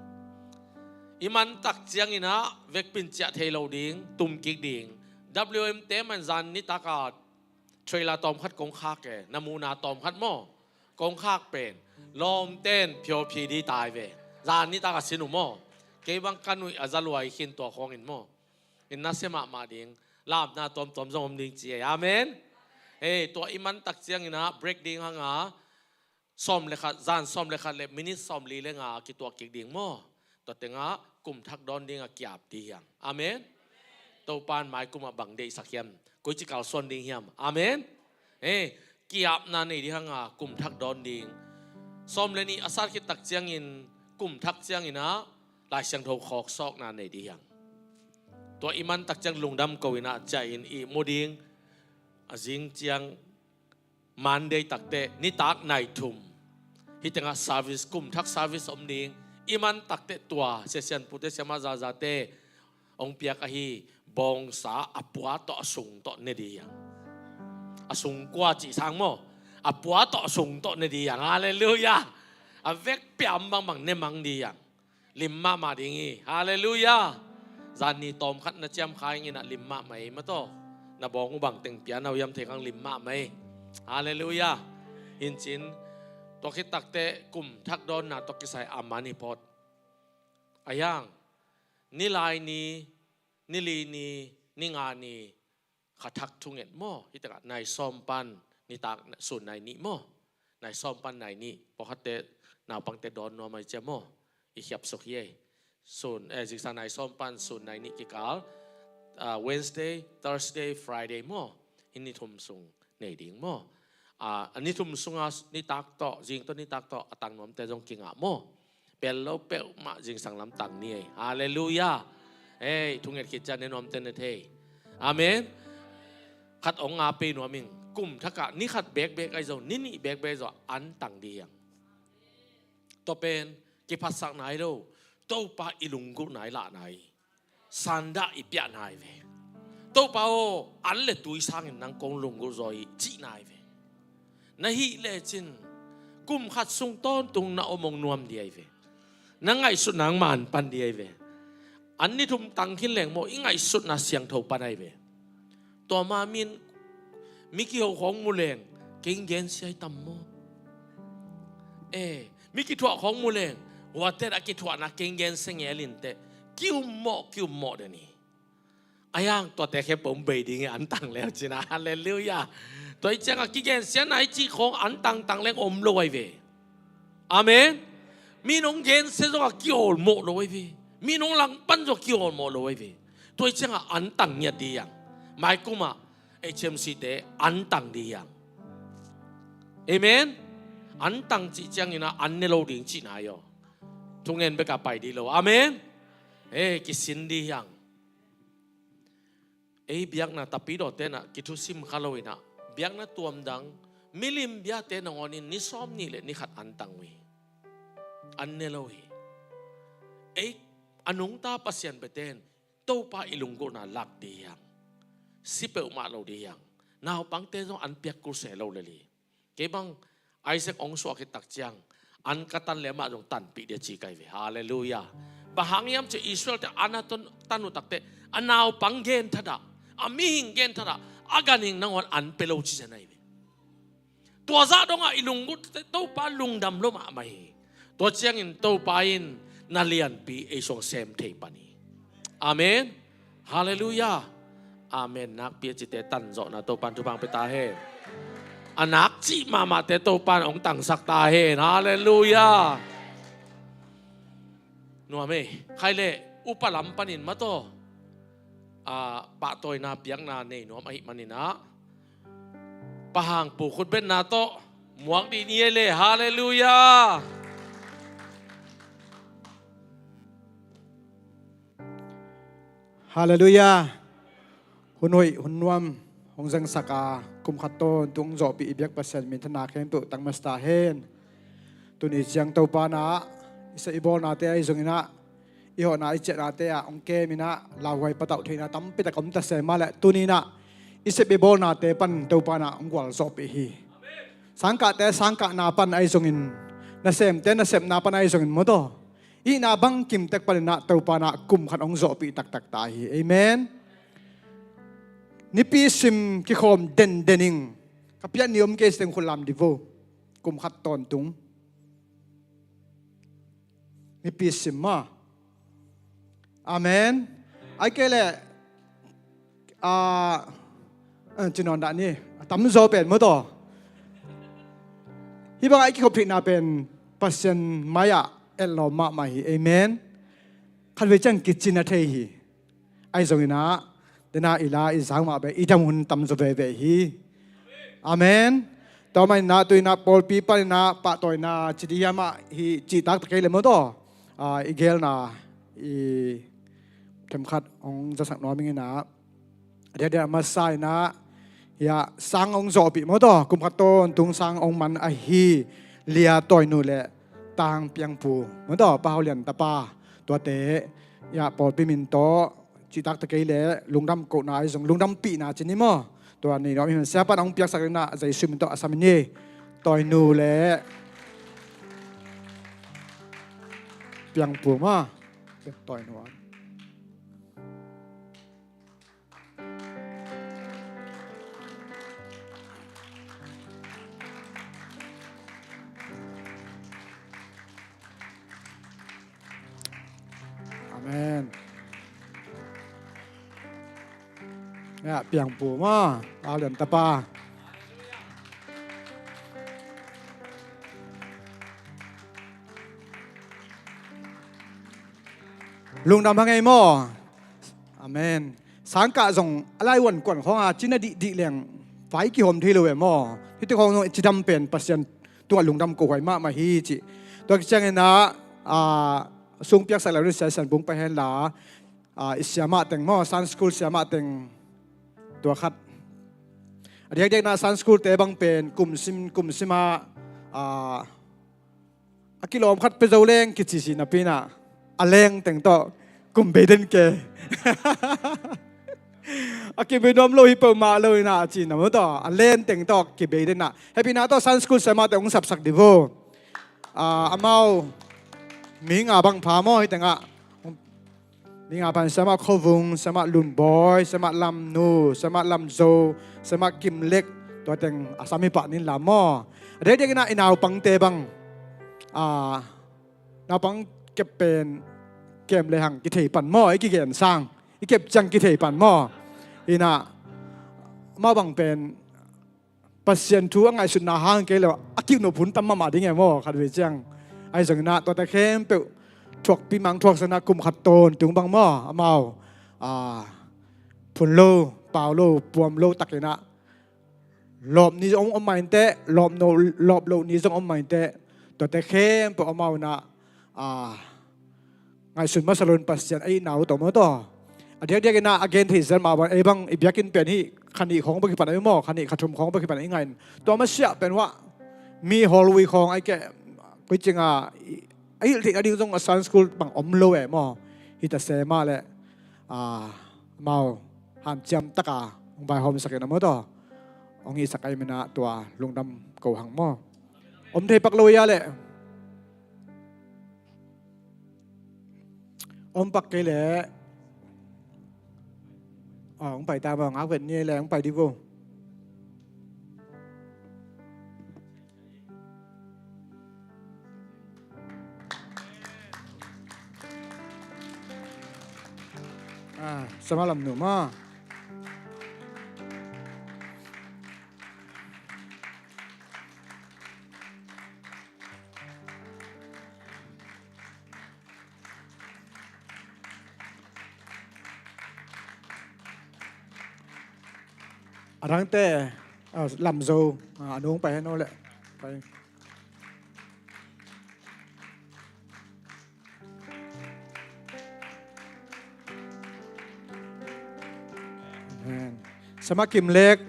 I man tak ciangin ah vekpi in ciah thei lo ding, tum kik ding. W M te man zan nitak a trailer tawm khat kong khak e, na muhna tawm khat maw. Kong khak pen lawmten phiawphi ding tai ve. Zan nitak a sin uh maw. Kei bang ka nuih a za luai khin tua khawng in maw. In nasia mahmah ding. Lamna tuamtuam zong om ding ci ei. Amen. Hei, tua i man tak ciangin ah break ding hang a, sawm le khat, zan sawm le khat le minute sawm li le nga kituak kik ding maw. Tua tengah kum thak dawn ding a kiap ding hi hang. Amen. Topan mai kum ah bang deihsak hiam, koici kalsuan ding hiam. Amen. Hei, kiapna nei ding hang a, kum thak dawn ding. Sawm le nih a sat khit tak ciangin, kum thak ciangin ah Lai Siangtho khawksawkna nei ding hi hang. Tua i man tak ciang lungdam ko in ah ciah in ihmu ding. A zing ciang Monday takteh nitak nai thum, hih tengah service, kum thak service om ding. I man takteh tua sia sianpute siama zazate hong piak ahi bawngsa a pua tawh a sung tawh ne ding hi hang. A sung kua cih sang maw. A pua tawh a sung tawh ne ding hi hang. Halleluiah. A vekpi a om bangbang ne mang ding hi hang. Lim mahmah ding hi. Halleluiah. Zan ni tawm khat na ciam kha ing in ah lim mahmah ei maw taw. Na bawng uh bang teng pia na uh hiam thei kang, lim mahmah ei. Halleluiah. Hi cin, tua khit takteh kum thak dawnna tawh kisai a man hi phot. A hiang, ni lai ni, ni li ni, ni nga ni, kha thak thunget maw. Hih tengah nai sawm pan nitak sun nai nih maw. Nai sawm pan nai nih. Pawlkhatte naupangte dawn nuam ai cia maw. I khiapsuk hi ei. Sun, eh, zingsang nai sawm pan sun nai nih kikal. ah, Wednesday, Thursday, Friday maw? Hih ni thum sung nei ding maw? Ah, a ni thum sunga nitak tawh, zing tawh nitak tawh a tang nuamte zong kingah maw? Pel lo peuhmah zingsang lam tang ni ei. Halleluiah. Ei, thunget khit ciang ne nuamte ne thei. Amen. Khat ong a pei nuam ing. Kum thakah ni khat bekbek ahi zong, ni nih bekbek zong an tang ding hi hang. Tua pen kiphatsak nai lo. Topa i lunggulhna i lahna hi. Sandah i piahna hi ve. Topa aw, an le tui sangin nang kong lunggulh zaw hi, cihna hi ve. Na hih lecin kum khat sung tawntung na om hong nuam ding hi ve. Na ngaihsutna hong man pan ding hi ve. An ni thum tang khin leng maw, i ngaihsutna siangtho pan hi ve. Tua ma min mi kiho khawng mu leng keng gensia hi tam maw? Eh, mi kithuah khawng mu leng, huate a kithuahna keng gensia ngel inteh, ki-ummawh ki-ummawh den hi. A hiang tuate khempeuh hong bei ding hi, an tang leu cina. Halleluiah. Tua hi ciangah kigensiatna i cih khawng an tangtang leng om lo ahi ve. Amen. Mi nong gensia zongah ki-awlmawh lo ahi ve. Mi nong langpan zongah ki-awlmawh lo ahi ve. Tua hi ciangah an tang ngiat ding hi hang. Maikumah H M C te an tang ding hi hang. Amen. An tang cih cianginah an ne lo ding cihna hi aw. Thungen bekah pai ding lo. Amen. Eh, kisin ding hi hang. Ei biakna tapidawte inah kithusim kha lo inah, biakna tuamdang milim biate nangawnin ni sawm nih le ni khat an tang uh hi. An ne lo hi. Ei a nungta Pasian beten Topa i lunggulhna lak ding hi hang. Si peuhmah lo ding hi hang. Naupangte zong an piak kul se lo lel hi. Kei bang Isaac hong suah khit tak ciang an ka tan le amah zong tanpih ding a ci ka hi ve. Halleluiah. Bang hang hiam cih Israel te an a tan uh takteh a naupang genthadah, a mihing genthadah, a ganhing nangawn an pia lo ci zen ahi ve. Tua zah dongah i lunggulhte Topa lungdam lo mahmah hi. Tua ciangin Topa in na lianpi ei suang sem thei pan hi. Amen. Halleluiah. Amen. Nakpi a cite tanzawhna Topan thupha hong pia ta hen. A nak cih mahmahte Topan hong tangsak ta hen. Halleluiah. Nuam ei. Khai le upa lam panin mataw, a, pahtawina piakna nei nuam ahih maninah, pahang pu khutbetna tawh muak dih ni ei le. Halleluiah. Halleluiah. Hun hoih hun nuam hong zangsak a, kum khat tawntung hong zawhpih i biak Pasian minthanna khempeuh tang masa ta hen. Tuni ciang Topa inah i sep i bawlnate ahi zonginah, i hawhna i ciahnate ah hong kem inah lauhuai patauh theihna tampitak om ta se mah leh, tuni inah i sep i bawlnate pan Topa inah hong gualzawhpih hi. Sangkahte sangkahna pan ahi zongin, nasemte nasepna pan ahi zongin mawtaw, ihna bangkim tek paninah Topa inah kum khat hong zawhpih taktak ta hi. Amen. Nipi sim kikhawm denden ing. Ka pian ni om kei siteng khut lam di vo. Kum khat tawntung. Nipi sim maw. Amen. Ai kei leh, a, a, ci nawn dah ni. A tamzaw pen mawtaw, hih bangah i kikhop theihna pen Pasian mai-ah etlawm mahmah hi. Amen. Khatvei ciang kicin a thei hi. Ahi zonginah, dena i la i zang mah bek i dam hun tamzaw veve hi. Amen. Tua maninah tuinah pawlpi paninah pahtawina ci dih hiam ah hi cihtak ta kei le mawtaw, a, i gelna i themkhat hong zasak nuam inginah, a diakdiak masa inah, hiah sang hong zawhpih mawtaw, kum khat tawntung sang hong man ahi Lia Tawinu le Tang Piangpu mawtaw, Pa Hau Lian tapa, tuate hiah pawlpi min tawh cihtak ta kei le lungdam kohna ahi zong, lungdampihna ci ni maw. Tua nei nuam hi man. Siapa in hong piaksak inah Jesu min tawh a sam in hi. Tawinu le Piangpu maw. Tawinu. Amen. Ya, Piangpu maw, Pa Hau Lian tapa. Lungdam hang ei maw. Amen. sangkah zong a lai uan kuan khawng a cina dihdih leng vai kihawm thei lo e maw. Hiti khawng zong i cidam pen Pasian tungah lungdam kohhuai mahmah hi cih. Tua kiciangin ah, ah, sung piaksak lo ni sia, Sian Bung pai henla, ah, i siamah teng maw, Sunday school siamah teng tua khat. A diakdiak na Sunday school te bang pen kum sim, kum sima, ah, a kilawm khat pia zo leng kici si napi-in ah, a leng teng tawh kum bei den ke. A kibei nuam lo hi peuhmah lo in ah, a ci na maw tawh, a len teng tawh kibei den ah. Happy na tawh Sunday school siamah teng hong sapsak di vo. Ah, amau mi nga bang pha maw hi teng ah. Mi nga pan siamah Khovung, siamah Lunbawi, siamah Lamnu, siamah Lamzo, siamah Kimlek, tua teng a sam hi pah nin lam maw. A diakdiak in ah i naupangte bang, ah, naupang kep pen kem le hang kithei pan maw, i kigen sang, i kep ciang kithei pan maw. In ah, amau bang pen Pasian thu a ngaihsutna hang kei leh a kiuhnop hun tam mahmah ding e maw, khatvei ciang. Ahi zongin ah tuate khempeuh thuakpi mang thuaksak in ah kum khat tawntung bang maw, amau, ah, phun lo, pau lo, puam lo takin ah lawp ni zong om mah inteh, lawp no, lawp loh ni zong om mah inteh. Tuate khempeuh amau in ah, ah, ngaihsun masa lo in Pasian a itna uh tawh maw tawh. A diakdiak in ah a gen thei zel mah bang, ei bang i biakinn pen hih kha nih khawng bek hi pan a maw, kha nih kha thum khawng bek hi pan a i ngah in. Tua masiah pen uah mi hall ui khawng a i keh, koi ciang a, i, a hilh theih nading zong a Sunday school bang om lo e maw. Hi ta se mah leh, ah, amau hanciam taka hong vaihawmsak in a maw tawh. Hong itsak a i min ah tua lungdam ko hang maw. Om thei pak lo ia leh. Om pak kei leh. Ah, hong pai ta maw, ngak vet ni leh, hong pai di vo. Ah, siamah Lamnu maw. A dangte, ah, Lamzo, ah, a nung pai hen aw leh. Pai. Amen. Siamah Kimlek.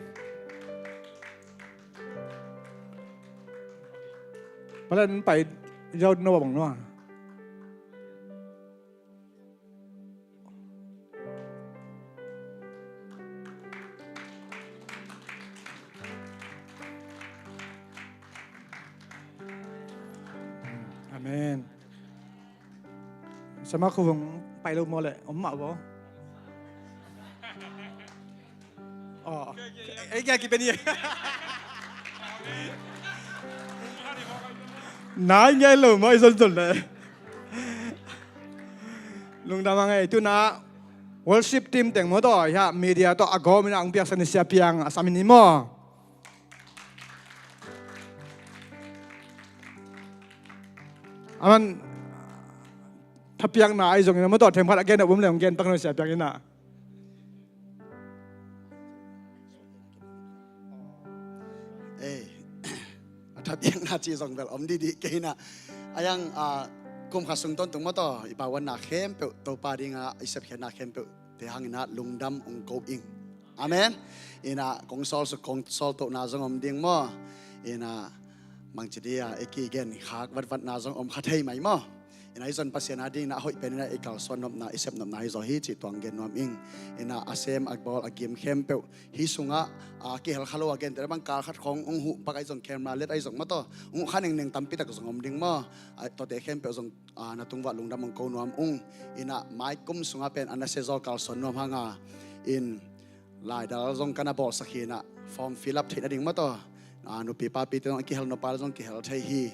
Palen pai yau no bang no. Amen. Siamah Khovung pai lo maw leh, om mah bo. Oh. Ei, kia kipen hi. Nai ngai lo maw, i zon zon le. Lungdam a ngei, tu-in ah worship team teng maw tawh, hia, media tawh a gawm in ah hong piaksak ni sia piang a sam in hi maw. Aman thapiakna ahi zongin a maw tawh, themkhat a gen a um le hong gen pak ni sia piang in ah. Eh, a thapiakna ci zong bel om didi kei in ah. A yang, ah, kum khat sung tawntung maw tawh, i pauanna khempeuh Topa dingah i sepkhiatna khempeuh te hangin ah lungdam hong ko ing. Amen. In ah kong sawlsuk, kong sawltohna zong om ding maw. In ah bangci dia, e, kigen khak vatvatna zong om kha thei mai maw. In ah hih zong Pasian a dingin ah a hoih pen in ah i kalsuan nopna, i sep nopna hi zaw hi cih tuang gen nuam ing. In ah a sem, a bawl, a gim khempeuh hih sungah, a, kihel kha lo a, gentehna bang kal khat khawng hong huh pak ahi zong, camera let ahi zong maw tawh, hong huh kha nengneng tampi tak zong om ding maw. A, tuate khempeuh zong, a, na tung uah lungdam hong ko nuam ung. In ah mai kum sungah pen a nasia zaw kalsuan nuam hang a, in laidal zong ka na bawlsak hi in ah, form fill up theih nading maw tawh, a, nupi papite zong a kihel nop a zong kihel thei hi.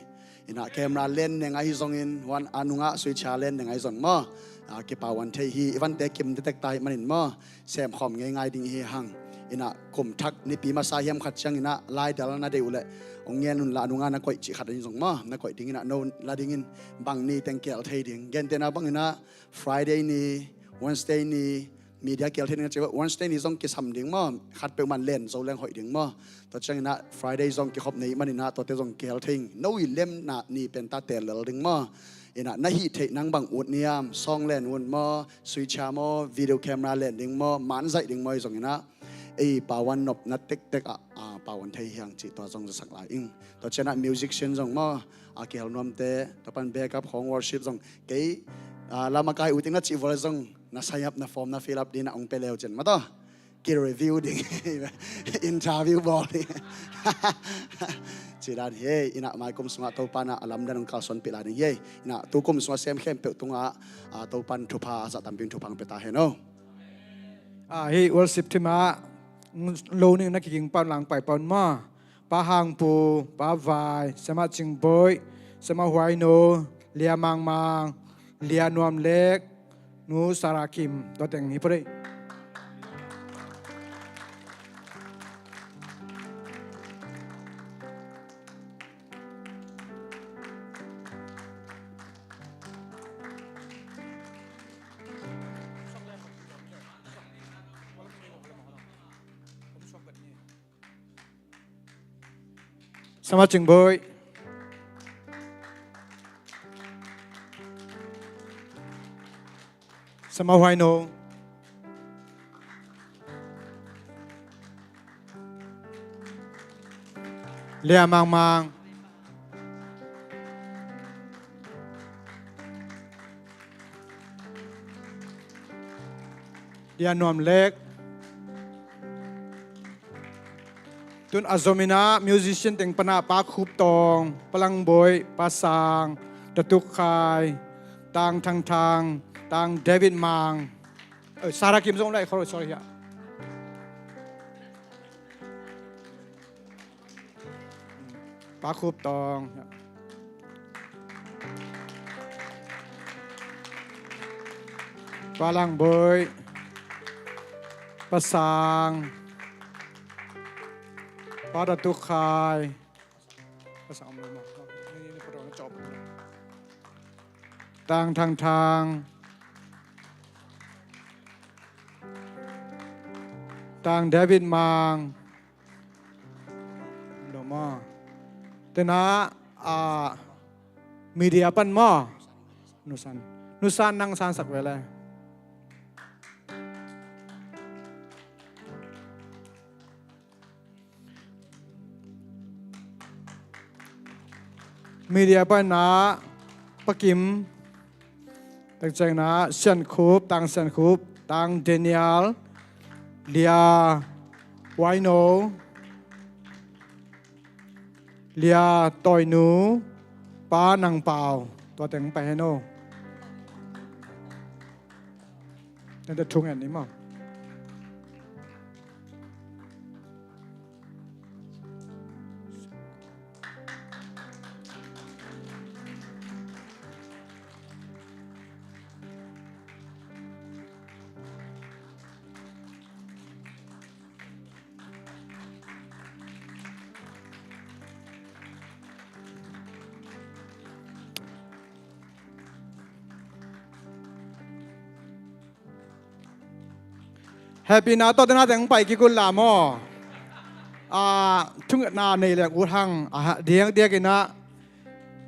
In ah camera len neng ahi zongin, huan a nungah switch a len neng ahi zong maw, a, kipau an thei hi. I vante kim detek ta hi manin maw, sem khawm ngeingai ding hi hang. In ah kum thak nipi masa hiam khat ciangin ah laidal na deih uh leh hong ngen un la, a nungah na koih cih khat ahi zong maw, na koih dingin ah no la dingin bang ni teng kel thei ding. Gentehna bangin ah Friday ni, Wednesday ni, Media kihel thei ding a ci, Wednesday ni zong kisam ding maw, khat peuhmah len zo leng hoih ding maw. Tua ciangin ah Friday zong kikhop nei manin ah tuate zong kihel thei ing. No i lemna ni pen ta tel lel ding maw. In ah na hih theih nang bang ut niam, song len un maw, suicha maw, video camera len ding maw, manzaih ding maw, i zongin ah ei pauan nopna tektek ah, ah, pauan thei hiang cih tua zong zasak lai ing. Tua ciangin ah musician zong maw, a kihel nuamte, tua pan backup khawng, worship zong kei, ah, lamakai ut ing na cih vua le zong na sign up, na form na fill up ding na ong pe leu cin maw taw. Ki review ding, interview bawl ding. Ci dan hi ei, in ah mai kum sungah Topa in ah a lamdang ong kalsuanpih lai ding hi ei. In ah tu kum sungah sem khempeuh tungah, ah, Topa in thupha a zah tampi in thupha ong pia ta hen aw. Ah, hih worship team ah lo ning na kiging pan lang pai pan maw. Pa Hang Pu, Pa Vai, Siamah Cing Boih, Siamah Huai No, Lia Mang Mang, Lia Nuam Lek, Nu Sara Kim, tua teng hi pua dei. Siamah Cing Boih. Siamah Huai No. Lia Mang Mang. Lia Nuam Lek. Tun a zom in ah musician teng pan ah Pa Khup Tawng, Pa Lang Boih, Pa Sang, Datuk Khai, Tang Thang Thang, Tang David Mang. Eh, Sara Kim zong lai, sorry, sorry, ya. Pa Khup Tawng. Pa Lang Boih. Pa Sang. Pa Datuk Khai. Pa Sang om lo maw. Tang Thang Thang. Tang David Mang. Lo maw. Tena, ah, media pan maw. Nusan. Nusan nang sansak ve le. Media pan ah Pa Kim. Tang ciangin ah Sian Khup, Tang Sian Khup, Tang Daniel, Lia Huai No, Lia Tawi Nu, Pa Nang Pau, tua teng pai hen aw. Teng te thu ngen ni maw. Happy na tawh tena teng pai kik un la maw. Ah, thungetna nei leng ut hang, ah, diakdiak in ah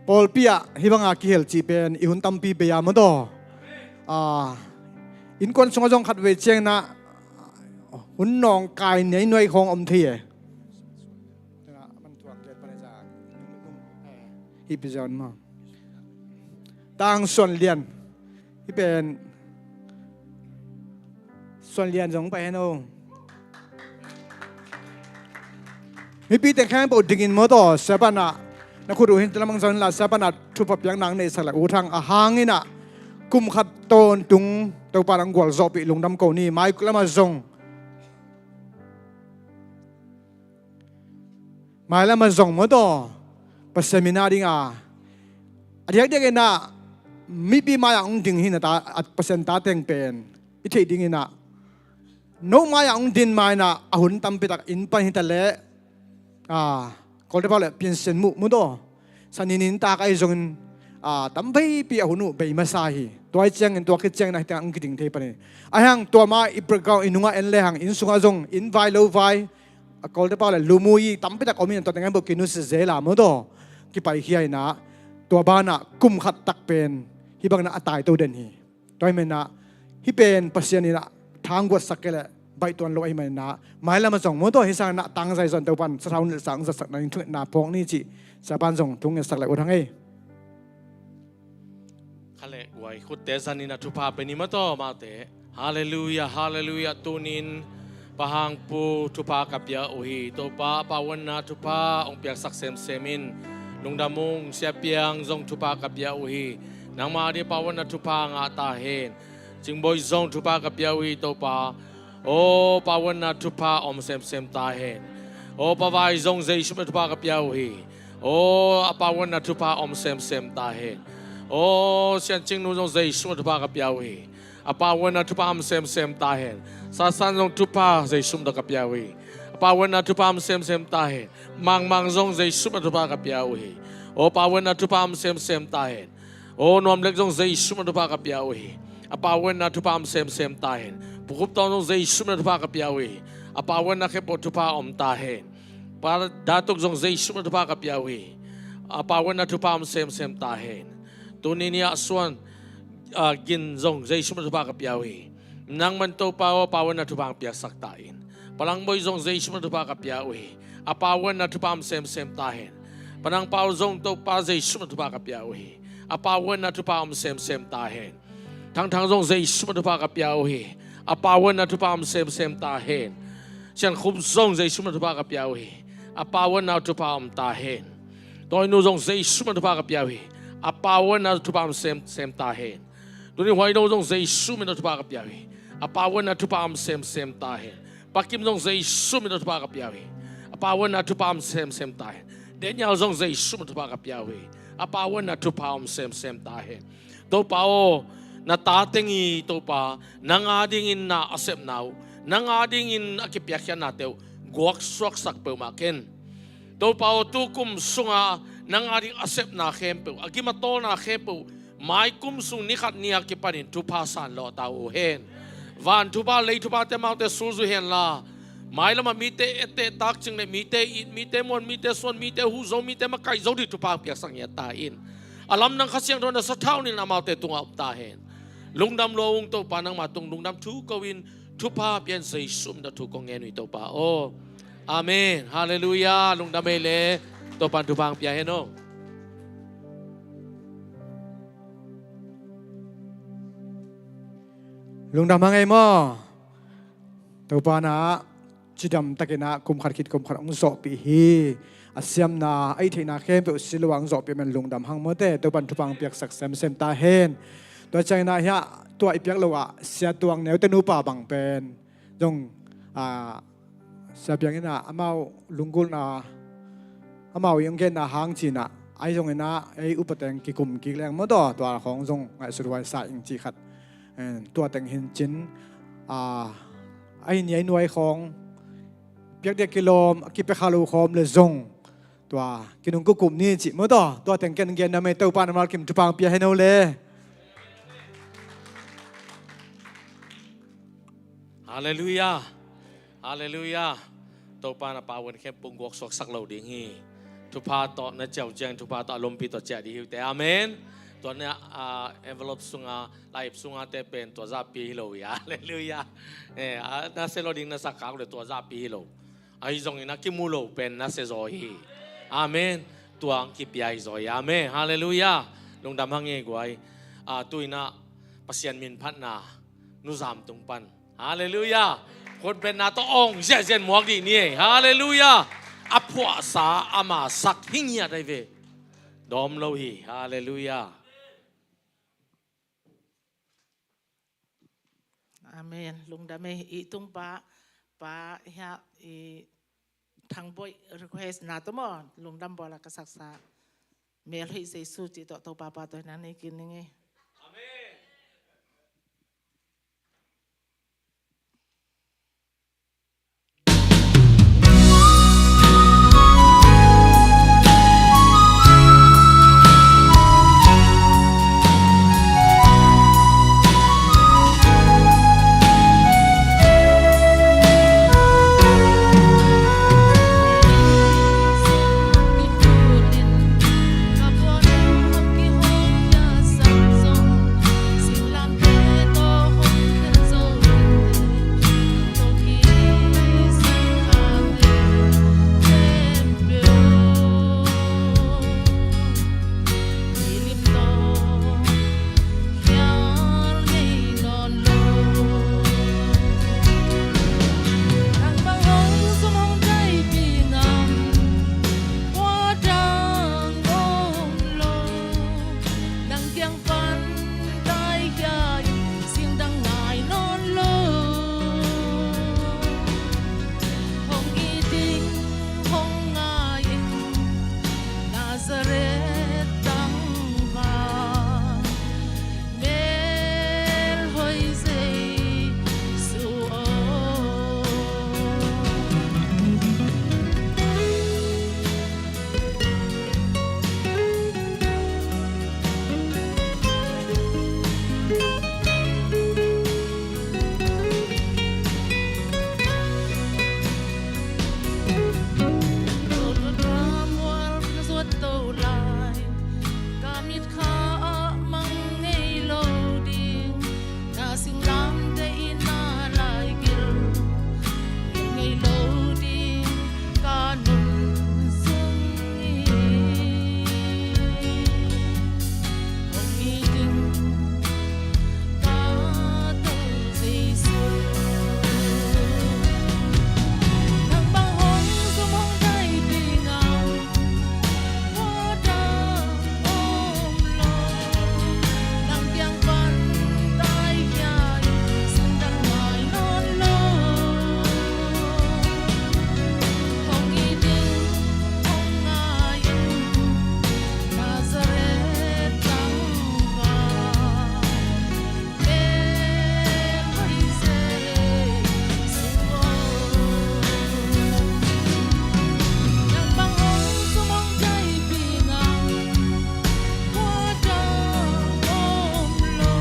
pawlpi ah hih banga kihel cih pen i hun tampi bei a maw taw. Ah, innkuan sungah zong khatvei ciangin ah hun nawngkai nuainuai khawng om thei e. Hih pi zawn maw. Tang Suan Lian. Hih pen Suan Lian zong pai hen aw. Mipi teng khempeuh dingin maw taw, siapa in ah na khut uh hin lamang zong in la, siapa in ah thupha piakna neihsak leng ut hang, a hang in ah kum khat tawntung Topa in hong gualzawhpih lungdam ko ni. Mai lamah zong Mai lamah zong maw taw, Pasian min a ding a, a diakdiak in ah mipi mai-ah hong ding hi na ta, a Pasian ta teng pen i theih ding in ah, no mai-ah hong din ma in ah a hun tampi tak inn pan hi ta leh, a, Kawlte pau leh piansian muh maw taw, sa ninin tak ahi zongin a, tam veipi a hun uh bei masa hi. Tua hi ciangin tua khit ciangin a hi tengah hong kiding thei pan hi. Ahi hang tua ma i background i nungah en le hang inn sungah zong inn vai lo vai, a Kawlte pau le lumui tampi tak om in tua tengah bawh kinusia zel a maw taw, kipaikhia in ah tua banah kum khat tak pen hih bangin ah a taito den hi. Tua hi manin ah hih pen Pasian in ah tha hong guatsak kei leh baih tuan lo ahih manin ah mailam ah zong maw taw hih sangin ah tangzai zong Topan sathau nilh sang zatsakna ding thungetna phawk ni cih Sia Pan zong thu ngetsak leh ut hang ei. Khaleh guai khutte zanin ah thupha pia ni maw taw amaute. Halleluiah, halleluiah. Tunin Pa Hang Pu thupha ka pia uh hi. Topa, Pa Wan na thupha hong piaksak semsem in. Lungdam ung. Sia Piang zong thupha ka pia uh hi. Nangmah ading Pa Wan na thupha ngah ta hen. Cing Bawi zong thupha ka pia uh hi Topa. Aw Pa Wan na thupha om semsem ta hen. Aw Pa Vai zong Zeisu min a thupha ka pia uh hi. Aw a Pa Wan na thupha om semsem ta hen. Aw Sian Cing Nu zong Zeisu min a thupha ka pia uh hi. A Pa Wan na thupha om semsem ta hen. Sa San zong thupha Zeisu min a ka pia uh hi. A Pa Wan na thupha om semsem ta hen. Mang Mang zong Zeisu min a thupha ka pia uh hi. Aw Pa Wan na thupha om semsem ta hen. Aw Nuam Lek zong Zeisu min a thupha ka pia uh hi. A Pa Wan na thupha om semsem ta hen. Pu Khup Tawng zong Zeisu min a thupha ka pia uh hi. A Pa Wan na khempeuh thupha om ta hen. Pa Datuk zong Zeisu min a thupha ka pia uh hi. A Pa Wan na thupha om semsem ta hen. Tuni ni ah Suan, a, Gin zong Zeisu min a thupha ka pia uh hi. Nangman Topa aw, Pa Wan na thupha hong piaksak ta in. Pa Lang Bawi zong Zeisu min a thupha ka pia uh hi. A Pa Wan na thupha om semsem ta hen. Pa Nang Pau zong Topa Zeisu min a thupha ka pia uh hi. A Pa Wan na thupha om semsem ta hen. Thang Thang zong Zeisu min a thupha ka pia uh hi. A Pa Wan na thupha om semsem ta hen. Sian Khup zong Zeisu min a thupha ka pia uh hi. A Pa Wan na thupha om ta hen. Tawi Nu zong Zeisu min a thupha ka pia uh hi. A Pa Wan na thupha om semsem ta hen. Tuni Huai No zong Zeisu min a thupha ka pia uh hi. A Pa Wan na thupha om semsem ta hen. Pa Kim zong Zeisu min a thupha ka pia uh hi. A Pa Wan na thupha om semsem ta hen. Daniel zong Zeisu min a thupha ka pia uh hi. A Pa Wan na thupha om semsem ta hen. Topa aw, na ta teng hi Topa, nang adingin na a sepna uh, nang adingin a kipiakkhiatnate uh guaksuaksak peuhmah ken. Topa aw, tukum sunga nang ading a sepna khempeuh, a gim a tawlna khempeuh, maikum sung nikhat ni a kipanin thupha san lawh ta uh hen. Van thupha lei thuphate amaute sulzui henla, mailamah mite etteh takcing le mite it, mite muan, mite suan, mite huh zo, mite makaih zo ding thupha piaksak ngiat ta in. A lamdang Kha Siangtho na sathau nilh amaute tungah om ta hen. Lungdam lua ung Topa, nangma tung lungdam thu ko in thupha pian Zeisu min a thu kong ngen uh hi Topa aw. Amen. Halleluiah. Lungdam ei le. Topan thupha hong pia hen aw. Lungdam hang ei maw. Topa na cidam takin ah kum khat khit kum khat hong zawhpih hi. A siamna a i theihna khempeuh si lo a hong zawhpih man lungdam hang mawte. Topan thupha hong piaksak semsem ta hen. Tua ciangin ah hiah tua i piak lo ah Sia Tuang Neute nupa bang pen zong, a, Sia Piang in ah amau lunggulhna, amau i hong genna hang ci-in ah ahi zongin ah ei upa teng kikum kik leng maw taw, tua khawng zong ngaihsut huai sa ing cih khat. Tua teng hi-in cin, a, ahi ni ahi nuai khawng piak ding a kilawm, a kipia kha lo khawm le zong tua kinung kukum ni cih maw taw, tua teng ken gen na mei. Topa na malkim thupha hong pia hen aw le. Halleluiah. Halleluiah. Topa na pa wan khempeuh guaksuaksak lo ding hi. Thupha tawh na ciau ciang, thupha tawh a lompi tawh ciah ding hi uh teh. Amen. Tua na, a, envelope sunga, laip sunga te pen tua zahpi hi lo hi. Halleluiah. Eh, a, na se lo ding na sa kak le tua zahpi hi lo. Ahi zongin a kimu lo pen na se zaw hi. Amen. Tua ang kipia hi zaw hi. Amen. Halleluiah. Lungdam hang ei guai. A, tu-in ah Pasian min phatna Nu Zam Tung pan. Halleluiah. Khutbetna tawh awng ziahziah muak dih ni ei. Halleluiah. A phuahsa ama sak hi ngiat ahi ve. Dawm lo hi. Halleluiah. Amen. Lungdam ei. I tungpa, pa hiah i Thang Bawi request na tawh maw, lungdam bawl a ka saksa Melhoih Zeisu cih tawh Topa pa tawh hi nang nei kik ning ei. Amen. Nazareth tangval, melhoih Jesu aw. Tua tua mual ka zuat to lai, ka mit kha ah mang ngei lo ding, na singlamteh in na lai gil ngei lo ding, ka nun sung hi. Hong hi ding ka Topa Jesu. Nang bang hong zum hong dai ding a, tua dang om lo. Nang kiang pan tai khia in, sundang ngai nawn lo. Hong hi ding hong ngai in, Nazareth tangval, melhoih Jesu aw. Nang bang hong zum hong dai ding a, tua dang om lo.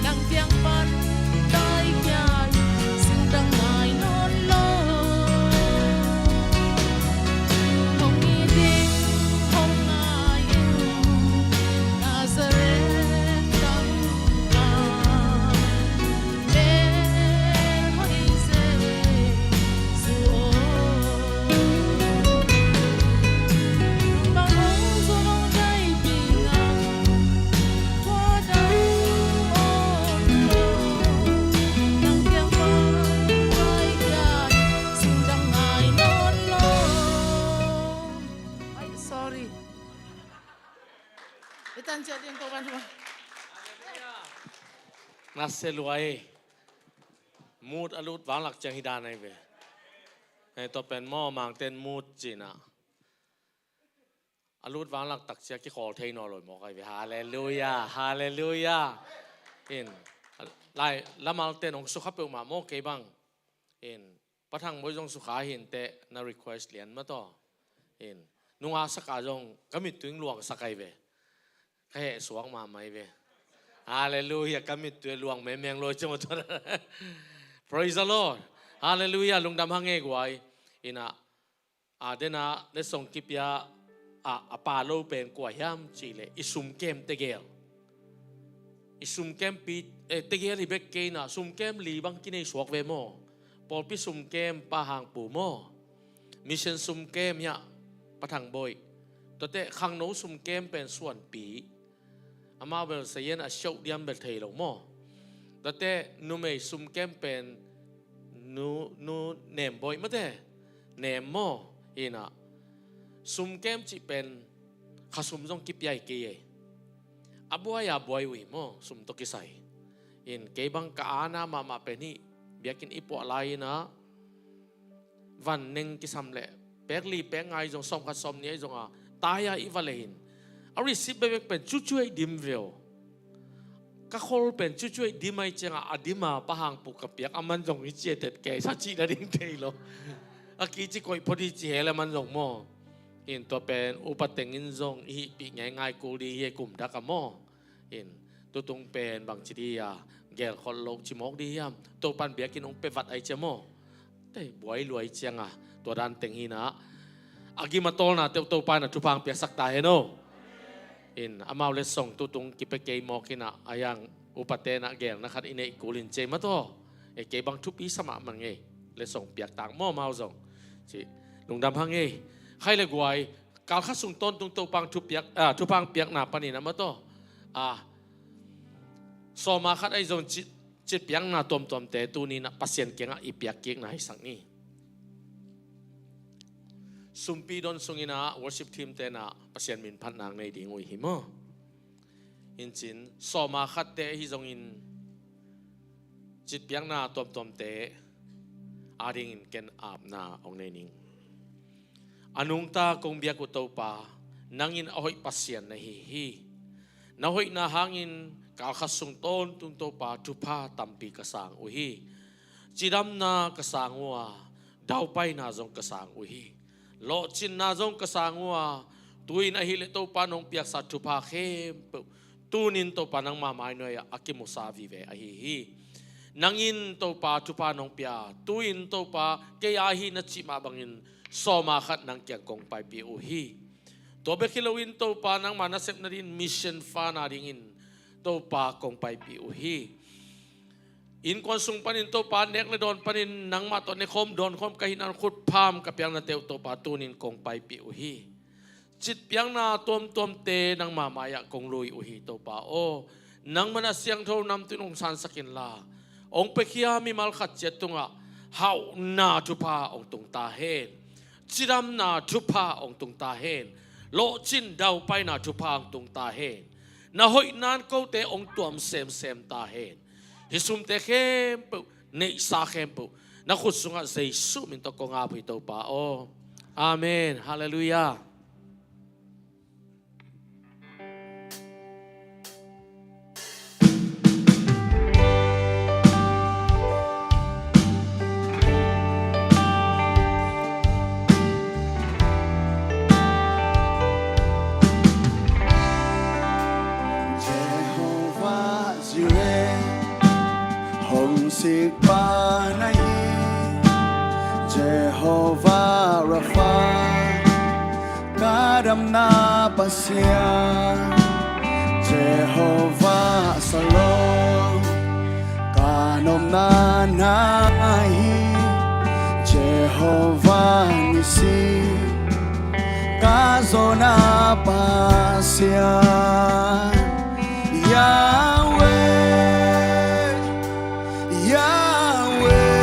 Nang kiang pan tai khia in, sundang ngai nawn lo. Hong hi ding hong ngai in, Nazareth tangval, melhoih Jesu aw. Nang bang hong zum hong dai ding a, tua dang om lo. Nang kiang pan tai khia in, sundang ngai nawn lo. Ai, sorry. I tan ciat ding ko kan hua. Na se luai. Mut a lut vanglak ciang hi dan ai ve. Hei, tua pen maw, Mangten mut cina. A lut vanglak tak cia kikhawl thei nawn lo mawk ai ve. Halleluia, halleluia. In, lai, lamal ten hong sukha peuhmah maw kei bang. In, Pa Thang Bawi zong sukha hi inteh, na request lian mah tawh. In, nungak saka zong ka mittuing luang sak ai ve. Ka heh suak mahmah ai ve. Halleluia, ka mittui luang mengmeng lo cia mah tawh. Praise the Lord. Halleluia, lungdam hang e guai. Ina, a, dena letsong kipia a, a pa lo pen kua hiam cih leh i sumkem tegel. I sumkem pi, eh, tegel hi bek kei na, sumkem li bang kinei suak ve maw. Pawlpi sumkem Pa Hang Pu maw. Mission sumkem hiah Pa Thang Bawi. Tuate khangno sumkem pen Suan Pi. Amau bel sayan a siauh diam bel thei lo maw. Tuate numei sumkem pen nu, nu Nem Bawi mate. Nem maw. Ina, sumkem cih pen khasum zong kipia hi kei ei. A buai a buai uh hi maw, sum tawh kisai. In, kei bang ka ana mahmah pen hih biakinn i puah lai ina, van neng kisam leh pek li pek nga ahi zong, sawm khat sawm nih ahi zong a, tai a i va leh in, a receipt bekbek pen cucu ahi dim ve aw. Ka khol pen cucu ahi dim ahi ciangah, a dim a Pa Hang Pu ka piak, a man zong hi cia tet kei sa cih nading thei lo. A kici koih phot hi ci he le man zong maw. In, tua pen upa teng in zong i hihpih ngeingai kul ding hi e, kum dak a maw. In, tutung pen bangci dih a gelkhol loh ci mawk dih hiam? Topan biakinn hong pia vat ai cia maw. Tei buai luai cianga tua dan teng hi na. A gim a tawlna teuh Topa in a thupha hong piaksak ta hen aw. In, amau letsong tutung kipia kei mawk hi na, a hiang upate na gelna khat i neih kul in cei mah tawh. E, kei bang thupi sa mahmah ngei. Letsong piak tak maw amau zong. Ci, lungdam hang ei. Khai le guai, kal khat sung tawntung Topa hong thupiak, ah, thupha hong piakna panin amah tawh, ah, sawma khat ahi zong cit, citpiakna tuamtuamte tuni na Pasian kiangah i piak kikna hi sak ni. Sumpi don sungin ah worship team te na Pasian min phatna nei ding uh hi maw. Incin sawma khatte ahi zongin citpiakna tuamtuamte adingin ken apna hong nei ning. A nungta kong biak uh Topa, Nang in a hoih Pasian na hi hi. Na hoihna hangin kalkhat sung tawntung Topa thupha tampi ka sang uh hi. Cidamna ka sang uh a, daupaina zong ka sang uh hi. Lawhcinna zong ka sang uh a, tu-in ahih leh Topa nong piaksa thupha khempeuh tunin Topa nangma mainuai ah a kimusa vive ahi hi. Nang in Topa thupha nong pia, tu-in Topa kei a hi na cih mah bangin sawma khat nang kiang kong paipih uh hi. Tua bek hi loin Topa nangma nasepna dingin mission fund a dingin Topa kong paipih uh hi. Innkuan sung panin Topa nek le dawn panin nangmah tawh nekhawm dawnkhawm ka hihna khutpham ka piaknate uh Topa tunin kong paipih uh hi. Citpiakna tuamtuamte nangma mai-ah kong lui uh hi Topa aw. Nang mana siangtho namtui in hong sansak inla, hong piakhia mimal khat ciat tungah hauhna thupha hong tung ta hen. Cidamna thupha hong tung ta hen. Lawhcin daupaina thupha hong tung ta hen. Na hoihna in kote hong tuam semsem ta hen. Hih sumte khempeuh, neihsa khempeuh na khut sungah Jesuh min tawh kong ap uh hi Topa aw. Amen. Halleluiah. Jehovah Jireh, hong sikpa na hi. Jehovah Rapha, ka damna Pasian. Jehovah Shalom, ka nopna na hi. Jehovah Nissi, ka zawhna Pasian. Yahweh, Yahweh,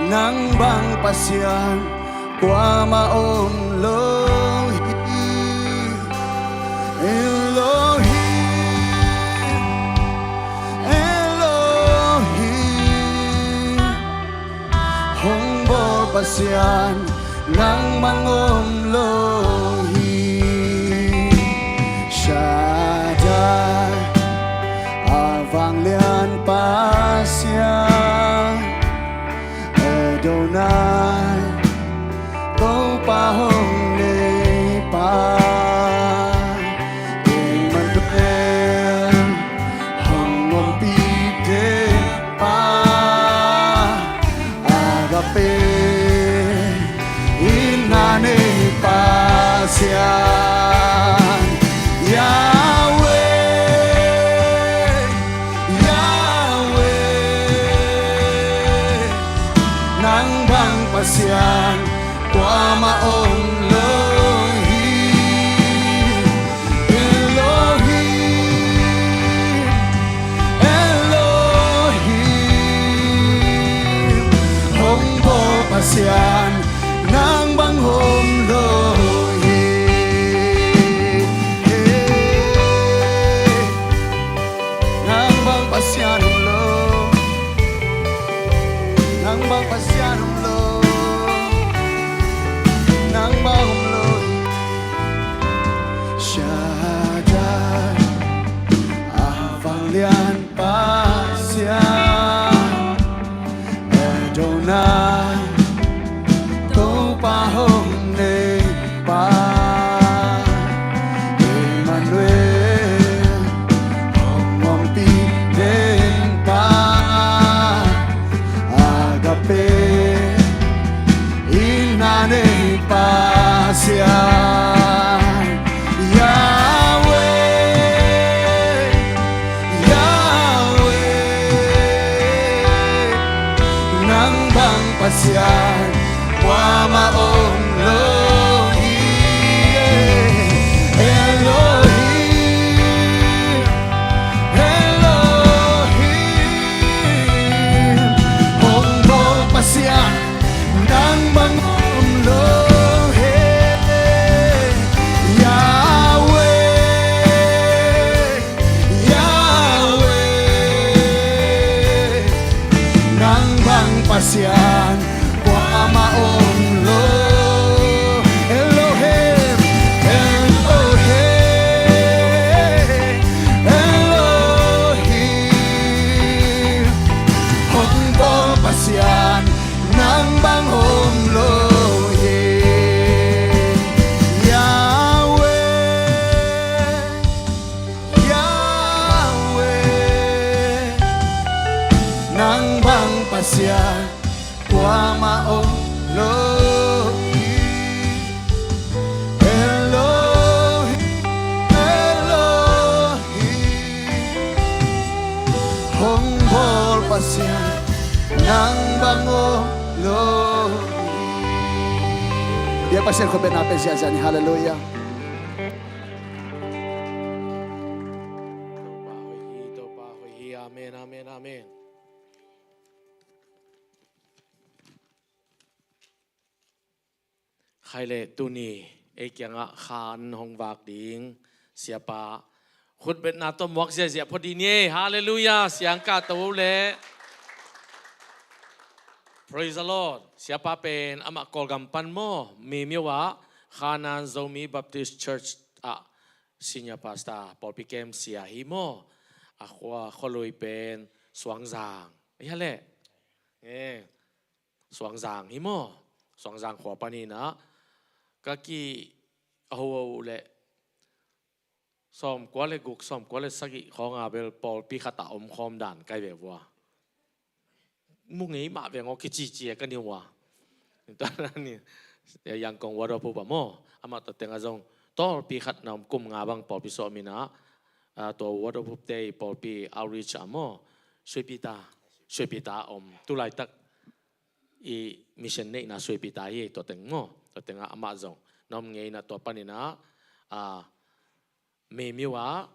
nang bang Pasian kuamah om lo hi. Elohim, Elohim, hong bawl Pasian nang bang om lo hi. Shaddai, a vanglian Pasian. Adonai, Topa hong neipa. Emmanuel, hong ompihte pa. Agape, i na nei Pasian. Yahweh, Yahweh, nang bang Pasian kuamah om lo hi. Elohim, Elohim, hong bawl Pasian nang bang om lo hi. Pasian khutbetna pia ziahziah ni. Halleluiah. Topa hoih hi, Topa hoih hi. Amen, amen, amen. Khai le tuni ei kiangah khan hong vak ding siapa khutbetna tawh muak ziahziah phot dih ni. Halleluiah. Siangkah to le. Praise the Lord. Siapa pen amah Kawlgam pan maw, Mimiu ah Khanan Zomi Baptist Church ah senior pastor, pawlpi kem sia hi maw. A khua, khualui pen Suangzang. Ia le. Eh. Suangzang hi maw. Suangzang khua panin ah ka ki a ho le sawmkua le guk, sawmkua le sagih khawng a bel pawlpi khat ah om khawm dan kai ve vua. Mu ngei mah veng aw, kicici a ka ni vua. Tuan ni Yangkong Word of Hope ah maw, amah tawh teng a zong tawlpi khat na om, kum nga bang pawlpi sawm in ah, ah, tua Word of Hope te i pawlpi outreach ah maw, Suipita, Suipita om. Tu laitak i mission neihna Suipita hi, tua teng maw, tua tengah amah zong na om ngei in ah, tua panin ah, ah, Mimiu ah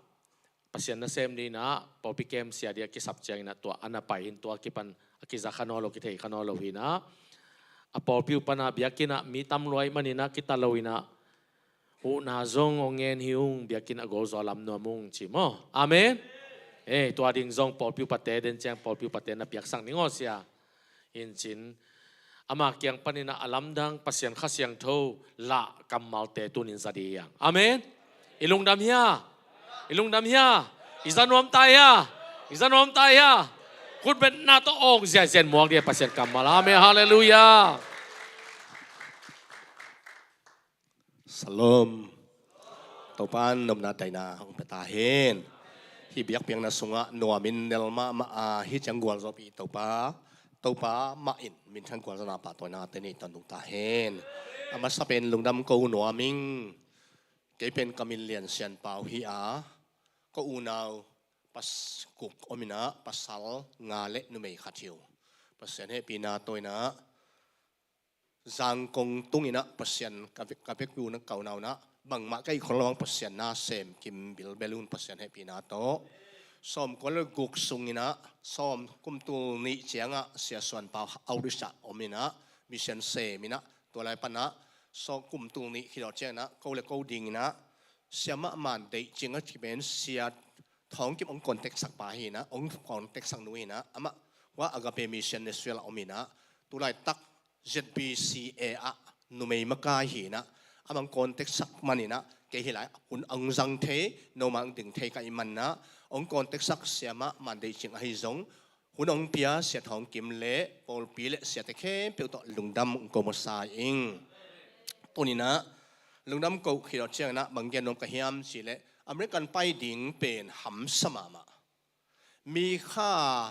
Pasian nasem dingin ah pawlpi kem sia ding a kisap ciangin ah tua a na pai hi in, tua kipan a kiza kha nawn lo, kithei kha nawn lo hi in ah, a pawlpi uh pan ah biakinn ah mi tam lua ahih manin ah kita lo in ah, huhna zong hong ngen hi ung, biakinn a gol zaw lam nuam ung ci maw. Amen. Eh, tua ding zong pawlpi upate den ciang pawlpi upate na piaksak ning aw sia. Hi in cin, ama kiang panin ah a lamdang Pasian Kha Siangtho lah kammalte tunin za ding hi hang. Amen. I lungdam hia? I lungdam hia? I za nuam ta hia? I za nuam ta hia? Khutbetna tawh awng ziahziah muak ding Pasian kammal. Amen. Halleluiah. Shalom. Topa in nopna daihna hong pia ta hen. Hih biakpiakna sungah nuamin nel mahmah a, hih ciang gualzawhpih Topa, Topa mah in minthan gualzawhna pahtawinate nei tawntung ta hen. A masa pen lungdam ko nuam ing. Kei pen ka min Lian Sian Pau hi a, ko unau pas-, guk om in ah, pasal nga le numei khat hi uh. Pasian hehpihna tawh in ah Zangkong tung in ah Pasian ka vek, ka vekpi un ah, ka unau in ah bangmah ka hih khol lo hang, Pasian nasem kim bilbel un, Pasian hehpihna tawh. Sawmkua le guk sung in ah, sawm, kum tul nih ciangah Sia Suan Pau outreach ah om in ah, mission sem in ah, tua lai pan ah, sawm, kum tul nih khit tawh ciang in ah, ko le ko ding in ah, Sia Mah Man Deih Cing a kipen Sia Thawng Kim hong contact sak pa hi in ah, hong contact sak nu hi in ah, amah hua Agape Mission Israel ah om in ah, tu laitak Z B C A ah numei makai hi in ah, amah hong contact sak man in ah, kei hih lai hun hong zang thei, nomau hong ding thei ka hih man ah, hong contact sak Sia Mah Man Deih Cing ahi zong, hun hong pia Sia Thawng Kim le pawlpi le siate khempeuh tawh lungdam hong ko masa ing. Tuni in ah lungdam ko khit tawh ciang in ah bang gen nuam ka hiam cih leh, American pai ding pen hamsa mahmah. Mi kha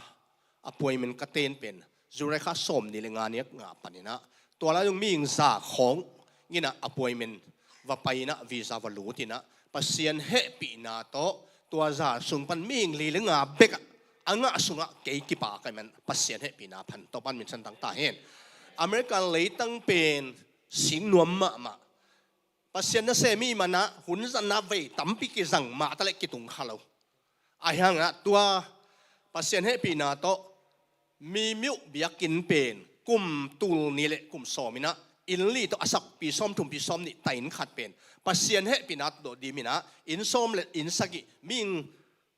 appointment ka ten pen July kha sawmnih le nga ni a ngah pan in ah, tua lai zong mihing za khawng in ah appointment va pai in ah, visa va lut in ah, Pasian hehpihna tawh tua za sung pan mihing li le nga bek ah a ngah sungah kei kipak ka hih man, Pasian hehpihna pan Topa in minthan tang ta hen. American leitang pen sing nuam mahmah. Pasian nasem i hih man ah hun zatna vei tampi kizang mah ta leh kitung kha lo. Ahi hangin ah tua Pasian hehpihna tawh Mimiu biakinn pen kum tul nih le kum sawm in ah, inn li tawh a sakpi sawmthum pi sawmnih, ta inn khat pen Pasian hehpihna tawh dim in ah, inn sawm le inn sagih, mihing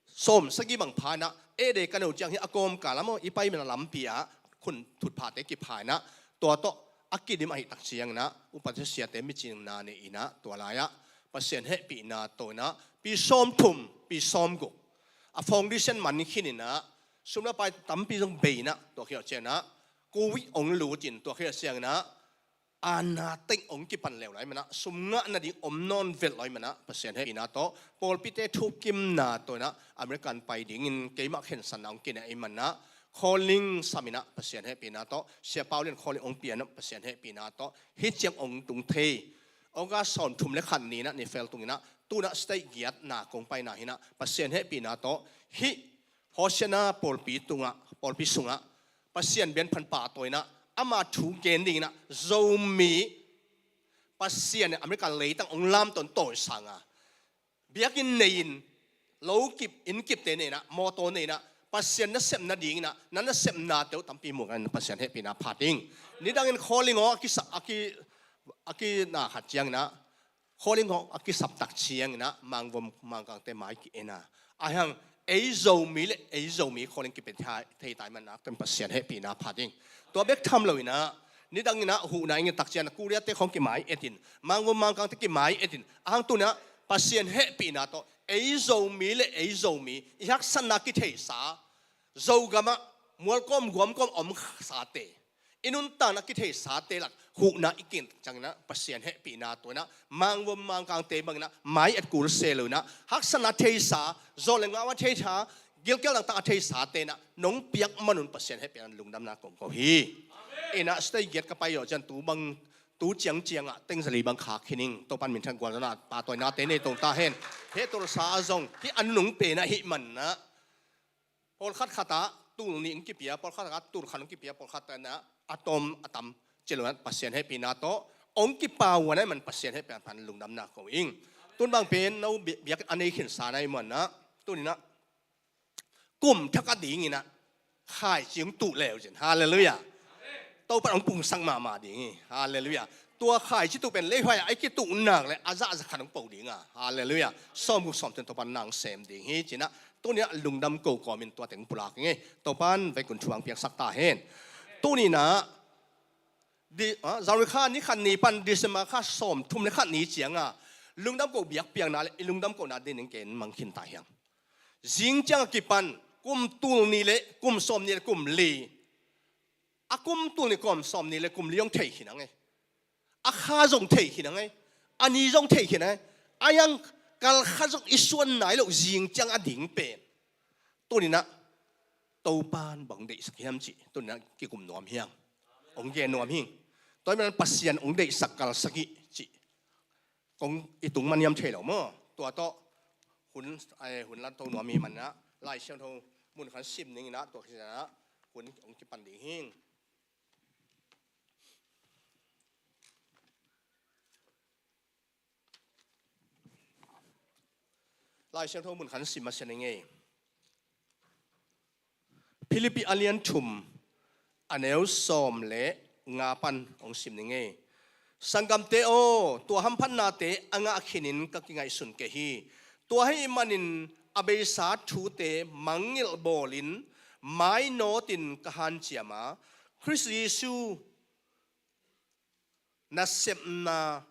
sawm sagih bang pha in ah, eh, dei ka no ciang hi a kawmkal ah maw, i pai man a lampi ah khun thutphate kipha in ah, tua tawh a kidim ahih tak ciang in ah, upate siate micinna nei in ah, tua lai ah Pasian hehpihna tawh in ah pi sawmthum pi sawmguk a foundation man khin in ah, sum le pai tampi zong bei in ah, tua khit ciang in ah Covid hong lut in, tua khit ciang in ah, a na teng hong kipan leu lai man ah, sum ngah nading om nawn velh lai man ah, Pasian hehpihna tawh, pawlpite thukimna tawh in ah, American pai dingin keimah khensanna hong kinei man ah, calling sam in ah, Pasian hehpihna tawh, Sia Pau Lian calling hong pia in ah, Pasian hehpihna tawh, hih ciang hong tung thei. August sawmthum le khat ni in ah, ni fel tung in ah, tu in ah state giatna kong paina hi in ah, Pasian hehpihna tawh, hih Hosiana pawlpi tungah, pawlpi sungah Pasian biakinn pha pa tawh in ah, ama thu gen ding in ah, Zomi Pasian in America leitang hong lamton tawi sanga biakinn nei-in, lo kip, inn kipte nei-in ah, mawtaw nei-in ah, Pasian nasep nadingin ah, na nasepnate uh tampi muh kangin Pasian hehpihna phat ding. Nidangin khawling aw a kisa, a ki, a kina khat ciangin ah, khawling aw a kisap tak ciangin ah, mangvom mangkangte mai ki-en a. Ahi hang, ei Zomi le ei Zomi khawling kipe thei, thei tai man nakten Pasian hehpihna phat ding. Tua bek tham lo-in ah, nidangin ah huhna i nget tak ciangin ah, Korea-te khawng kimai etin, mangvom mangkangte kimai etin, ahang tuni-in ah Pasian hehpihna tawh ei Zomi le ei Zomi i haksatna kitheisa, Zogam ah mualkawm guamkawm omsate, i nuntakna kitheisate lak huhna i kingin tak ciangin ah, Pasian hehpihna tawh in ah, mangvom mangkangte bangin ah mai et kul se lo-in ah, haksatna theisa, zawh le ngau a theisa, gilkial dangtak a theisate in ah nong piak man un Pasian hehpihna lungdamna kong ko hi. In ah state giat ka pai zawh ciang tu bang, tu ciangciang ah teng zali bang khak khin ing. Topa'n minthan gualzawhna, pahtawinate nei tong ta hen. Heh tolsa a zong hih a nunung pen ahih manin ah, pawlkhat khat ah tul nih hong kipia, pawlkhat khat ah tul khat hong kipia, pawlkhat ah a tawm a tam ci lo-in ah, Pasian hehpihna tawh hong kipau a, ahih manin Pasian hehpihna phat lungdamna ko ing. Tun bang pen no bi-, biakinn a nei khinsa na ahih manin ah, tuni-in ah kum thak a dingin ah khaici hong tuh leu cin. Halleluiah. Topa'n hong pungsak mahmah ding hi. Halleluiah. Tua khaici tuh pen leihuai ah a kituh nak leh a zah za khat hong po ding a. Halleluiah. Sawmguk sawmthum Topa'n na hong sem ding hi ci-in ah, tuni-in ah lungdam ko kawmin tua teng pulak ing ei. Topa'n veikun thu hong piaksak ta hen. Tuni-in ah di, ah, January kha ni khat ni pan December kha sawmthum le khat ni ciang a, lungdam ko biakpiakna le i lungdam kohna ding in ken mang khin ta hi hang. Zing ciang a kipan kum tul nih le kum sawmnih le kum li, a kum tul nih kum sawmnih le kum li hong thei khin hang ei. A kha zong thei khin hang ei. A ni zong thei khin hang ei. Ahi hang kal khat zong i suan nai loh zing ciang a ding pen, tuni-in ah Topa'n bang deihsak hiam cih tuni-in ah kikum nuam hi hang. Hong gen nuam hi ing. Tua ahih manin Pasian hong deihsak kalsak hi cih kong i tung man hiam thei lo maw. Tua tawh hun, eh, hun la to nuam hi manin ah, Lai Siangtho mun khat sim ning in ah, tua khit ciang ah hun hong kipan ding hi ing. Lai Siangtho mun khat sim masa ning ei. Philippi a lian thum, a neu sawm le nga pan hong sim ning ei. Sanggamte aw, tua hamphatnate a ngah khinin ka kingaihsun kei hi. Tua ahih manin a beisa thute mangngilh bawlin mainawtin ka hanciam a, Khrist Jesuh nasepna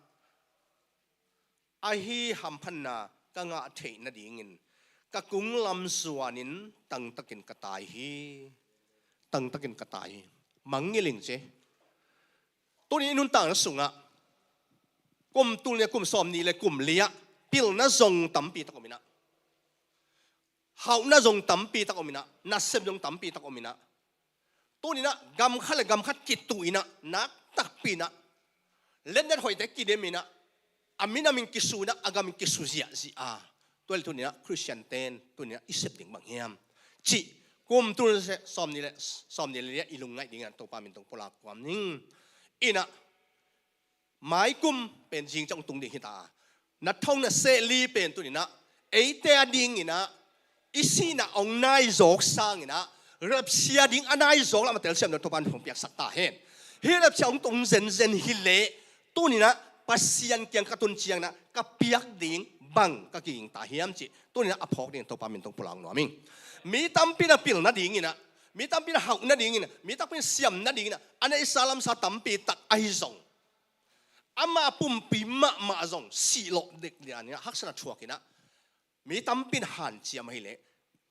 ahi hamphatna ka ngah theih nadingin ka kunglam zuanin tangtakin ka tai hi. Tangtakin ka tai hi. Mangngilh ing ci. Tuni i nuntakna sungah kum tul nih, kum sawmnih le kum li ah pilna zong tampi tak om in ah, hauhna zong tampi tak om in ah, nasep zong tampi tak om in ah, tuni-in ah gam khat le gam khat kituh in ah, nak takpi in ah, letnet hoihte kidem in ah, a minam in kisu in ah, a gam in kisu ziahziah a, tua leh tuni-in ah Khristian ten tuni-in ah i sep ding bang hiam cih kum tul nih le sawmnih le, sawmnih le li ah i lungngaih dingin ah Topa min tawh pulak nuam ning. In ah maikum pen zing ciang tung ding hi ta. Na thong na seh li pen tuni-in ah eite a dingin ah i sihna hong nai zawk sangin ah rapture ding a nai zawk lam a telsiam ding Topa'n hong piaksak ta hen. Hih rapture hong tung zenzen hi leh tuni-in ah Pasian kiang ka tun ciangin ah ka piak ding bang ka kiging ta hiam cih tuni-in ah a phawk dingin Topa min tawh pulak nuam ing. Mi tampi in ah pil nadingin ah, mi tampi in ah hauh nadingin ah, mi tampi in ah siam nadingin ah a neihsa lamsa tampi tak ahi zong, ama pumpi mahmah zong sih lawh dek lian in ah haksatna thuak in ah mi tampi in hanciam ahih leh,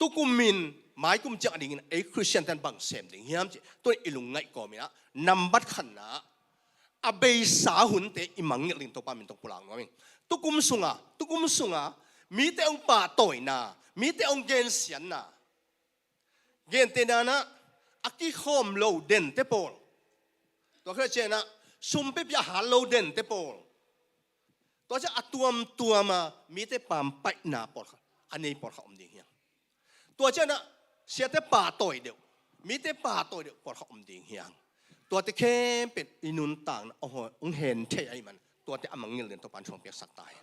tukum in maikum ciang a dingin ei Khristian ten bang sem ding hiam cih tuni-in i lungngaih kawm in ah nambat khatna ah a beisa hunte i mangngilh ding Topa min tawh pulak nuam ing. Tukum sunga, tukum sunga mite hong pahtawina, mite hong gensiatna, gentehna in ah a kikhawm lo dente pawl, tua khit ciang in ah sum piapia hat lo dente pawl, tua ciang a tuamtuam a mite pampaihna pawlkhat, a nei pawlkhat om ding hi hang. Tua ciang in ah siate pahtawi deuh, mite pahtawi deuh pawlkhat om ding hi hang. Tuate khempeuh i nuntakna hong hen thei ahih manin Tuate a mangngilh ding Topan thupha piaksak ta hen.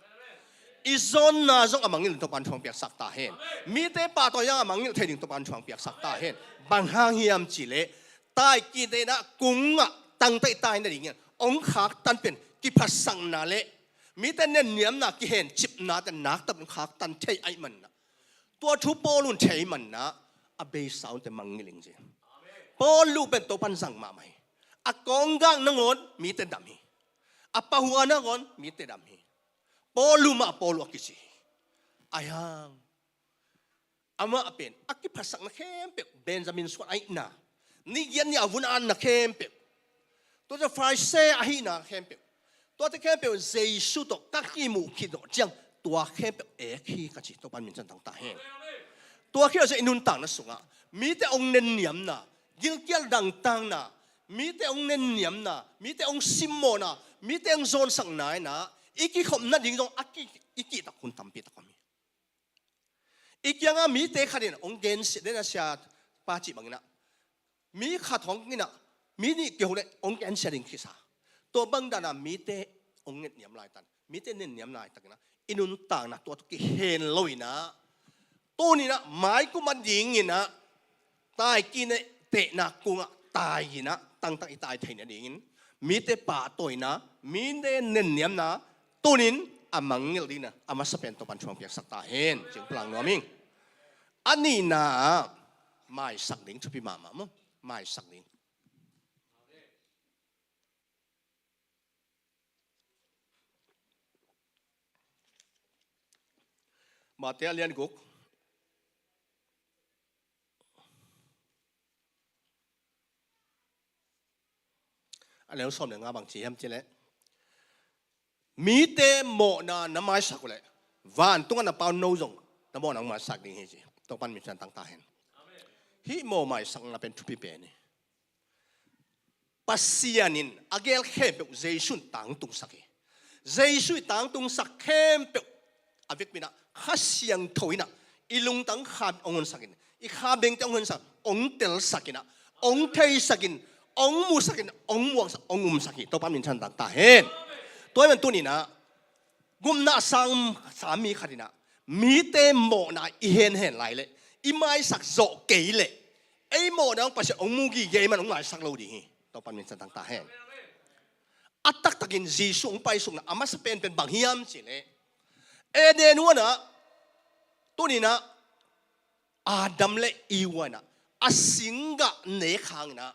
I zawnna zong a mangngilh ding Topan thupha piaksak ta hen. Mite pahtawina a mangngilh thei ding Topan thupha piaksak ta hen. Bang hang hiam cihleh, taikite in ah kungah tangtang i tai nadingin hong khaktan pen kiphatsakna le mite nenniamna kihencipnate nakpi takin khaktan thei ahih manin ah, tua thu Paul in thei manin ah, a beisa unte mangngilh ing ci. Paul' leh pen Topan zang mahmah hi. A kawnggak nangawn mite dam hi. A pahhuai nangawn mite dam hi. Paul' mah Paul a kici hi. Ahi hang amah pen a kiphatsakna khempeuh, Benjamin suan ahihna, ni giat ni a vun a anna khempeuh, tua ciang Pharisee ahihna khempeuh, tuate khempeuh Jesu tawh ka kimuh khit zawh ciang tua khempeuh ek hi ka ci. Topan min thang tang ta hen. Tua khit ciang i nuntakna sungah mite hong nenniamna, gilkial dangtakna, mite hong nenniamna, mite hong simmawhna, mite hong zawnsakna in ah i kikhop nading zong a ki, i kihtak hun tampi tak om hi. I kiangah mite khat in hong gensia, den a sia pa cih bangin ah, mi khat hong in ah, mi nih kiho leh hong gensia ding kisa. Tua bang dan a mite hong nenniam laitak, mite nenniam laitakin ah i nuntakna tua tawh kihen lo in ah, tuni in ah maikum adingin ah taikite' tehna kungah tai in ah tangtang i tai thei nadingin, mite pahtawina, mite nenniamna tuni in a mangngilh dingin ah a masa pen Topan thupha piaksak ta hen. Cing pulang nuam ing. A nihna ah maisak ding thupi mahmah maw. Maisak ding. Matthai a lian guk, a neu sawm le nga bang ci hiam cihleh, mite' mawhna na maisak uh leh vantungah na Pa uh no zong na mawhna hong maisak ding hi ci. Topan min thang ta hen. Hih mawh maisakna pen thupi pen hi. Pasian in a gel khempeuh Jesu in tangtungsak hi. Jesu i tangtungsak khempeuh a vekpi in ah Kha Siangtho in ah i lungtang kha hong honsakin, i kha bengte hong honsak, hong telsakin ah, hong theisakin, hong musakin, hong muangsak, hong umsak hi. Topan min thang ta hen. Tua ahih manin tuni in ah gupna a sang, sang mi khat in ah mite' mawhna i henhen lai leh, i maisak zawh kei leh, ei mawhna hong Pasian hong mu gige ahih manin hong maisak lo ding hi. Topan min thang ta hen. A taktakin Jesu hong paisukna a masa penpen bang hiam cihleh, Eden huan ah tuni in ah Adam le Eva in ah a singgah nek hangin ah,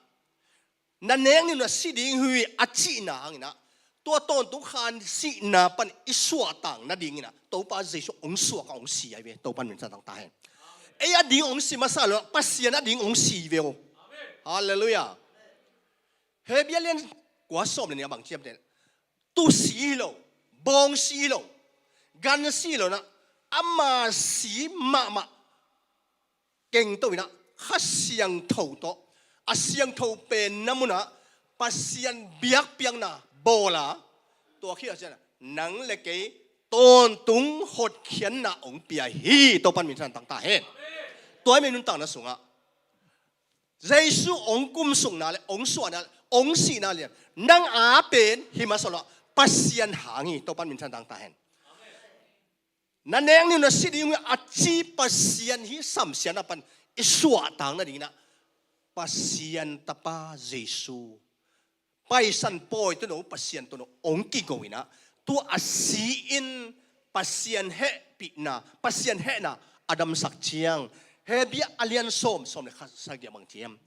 na nek ni un na si ding hi a cihna hangin ah, tua tawntung khan sihna pan i suahtak nadingin ah Topa Jesu hong suak a hong si ahi ve. Topan min thang ta hen. Ei ading hong si masa lo, Pasian ading hong si ve aw. Halleluiah. Hebru a lian kua sawm le nih a bang ci hiam cihleh, tu si hi lo, bawng si hi lo, gan si hi lo in ah, ama si mahmah kengto in ah Kha Siangtho tawh, a siangtho penna mun ah Pasian biakpiakna bawl a, tua khit ciang nang le kei tawntung hotkhiatna hong pia hi. Topan min thang ta hen. Tua ahih manin nuntakna sungah Jesu hong kumsukna le hong suahna le hong sihna lian, nang a pen hi masa lo, Pasian hang hi. Topan min thang ta hen. Na nek ni un na si ding hi a ci Pasian hih samsiatna pan i suahtak nadingin ah Pasian Tapa Jesu, Paisan Pawi tawh no, Pasian tawh no hong kigo in ah, tua a si in Pasian hehpihna, Pasian hehna a damsak ciang, Hebru a lian sawm, sawm le khat, sagih a bang ci hiam,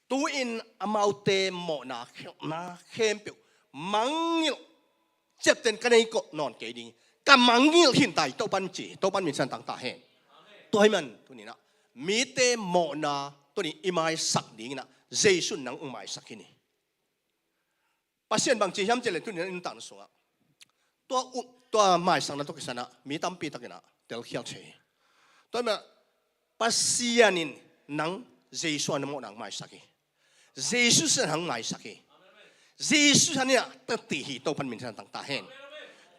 tu-in amaute mawhna khelhna khempeuh mangngilh ciaptehna ka nei kawh nawn kei ding hi. Ka mangngilh khin ta hi, Topan ci, Topan min thang ta hen. Tua ahih manin tuni in ah mite mawhna tuni in i maisak dingin ah Jesu in nang hong maisak hi ni. Pasian bang ci hiam cihleh tuni in ah i nuntakna sungah tua, tua maisakna tawh kisai in ah mi tampi takin ah telkhial thei hi. Tua ahih manin Pasian in nang Jesu a na mawhna hong maisak hi. Jesu sisan hong maisak hi. Jesu sisan in ah tel hi, Topan min thang ta hen.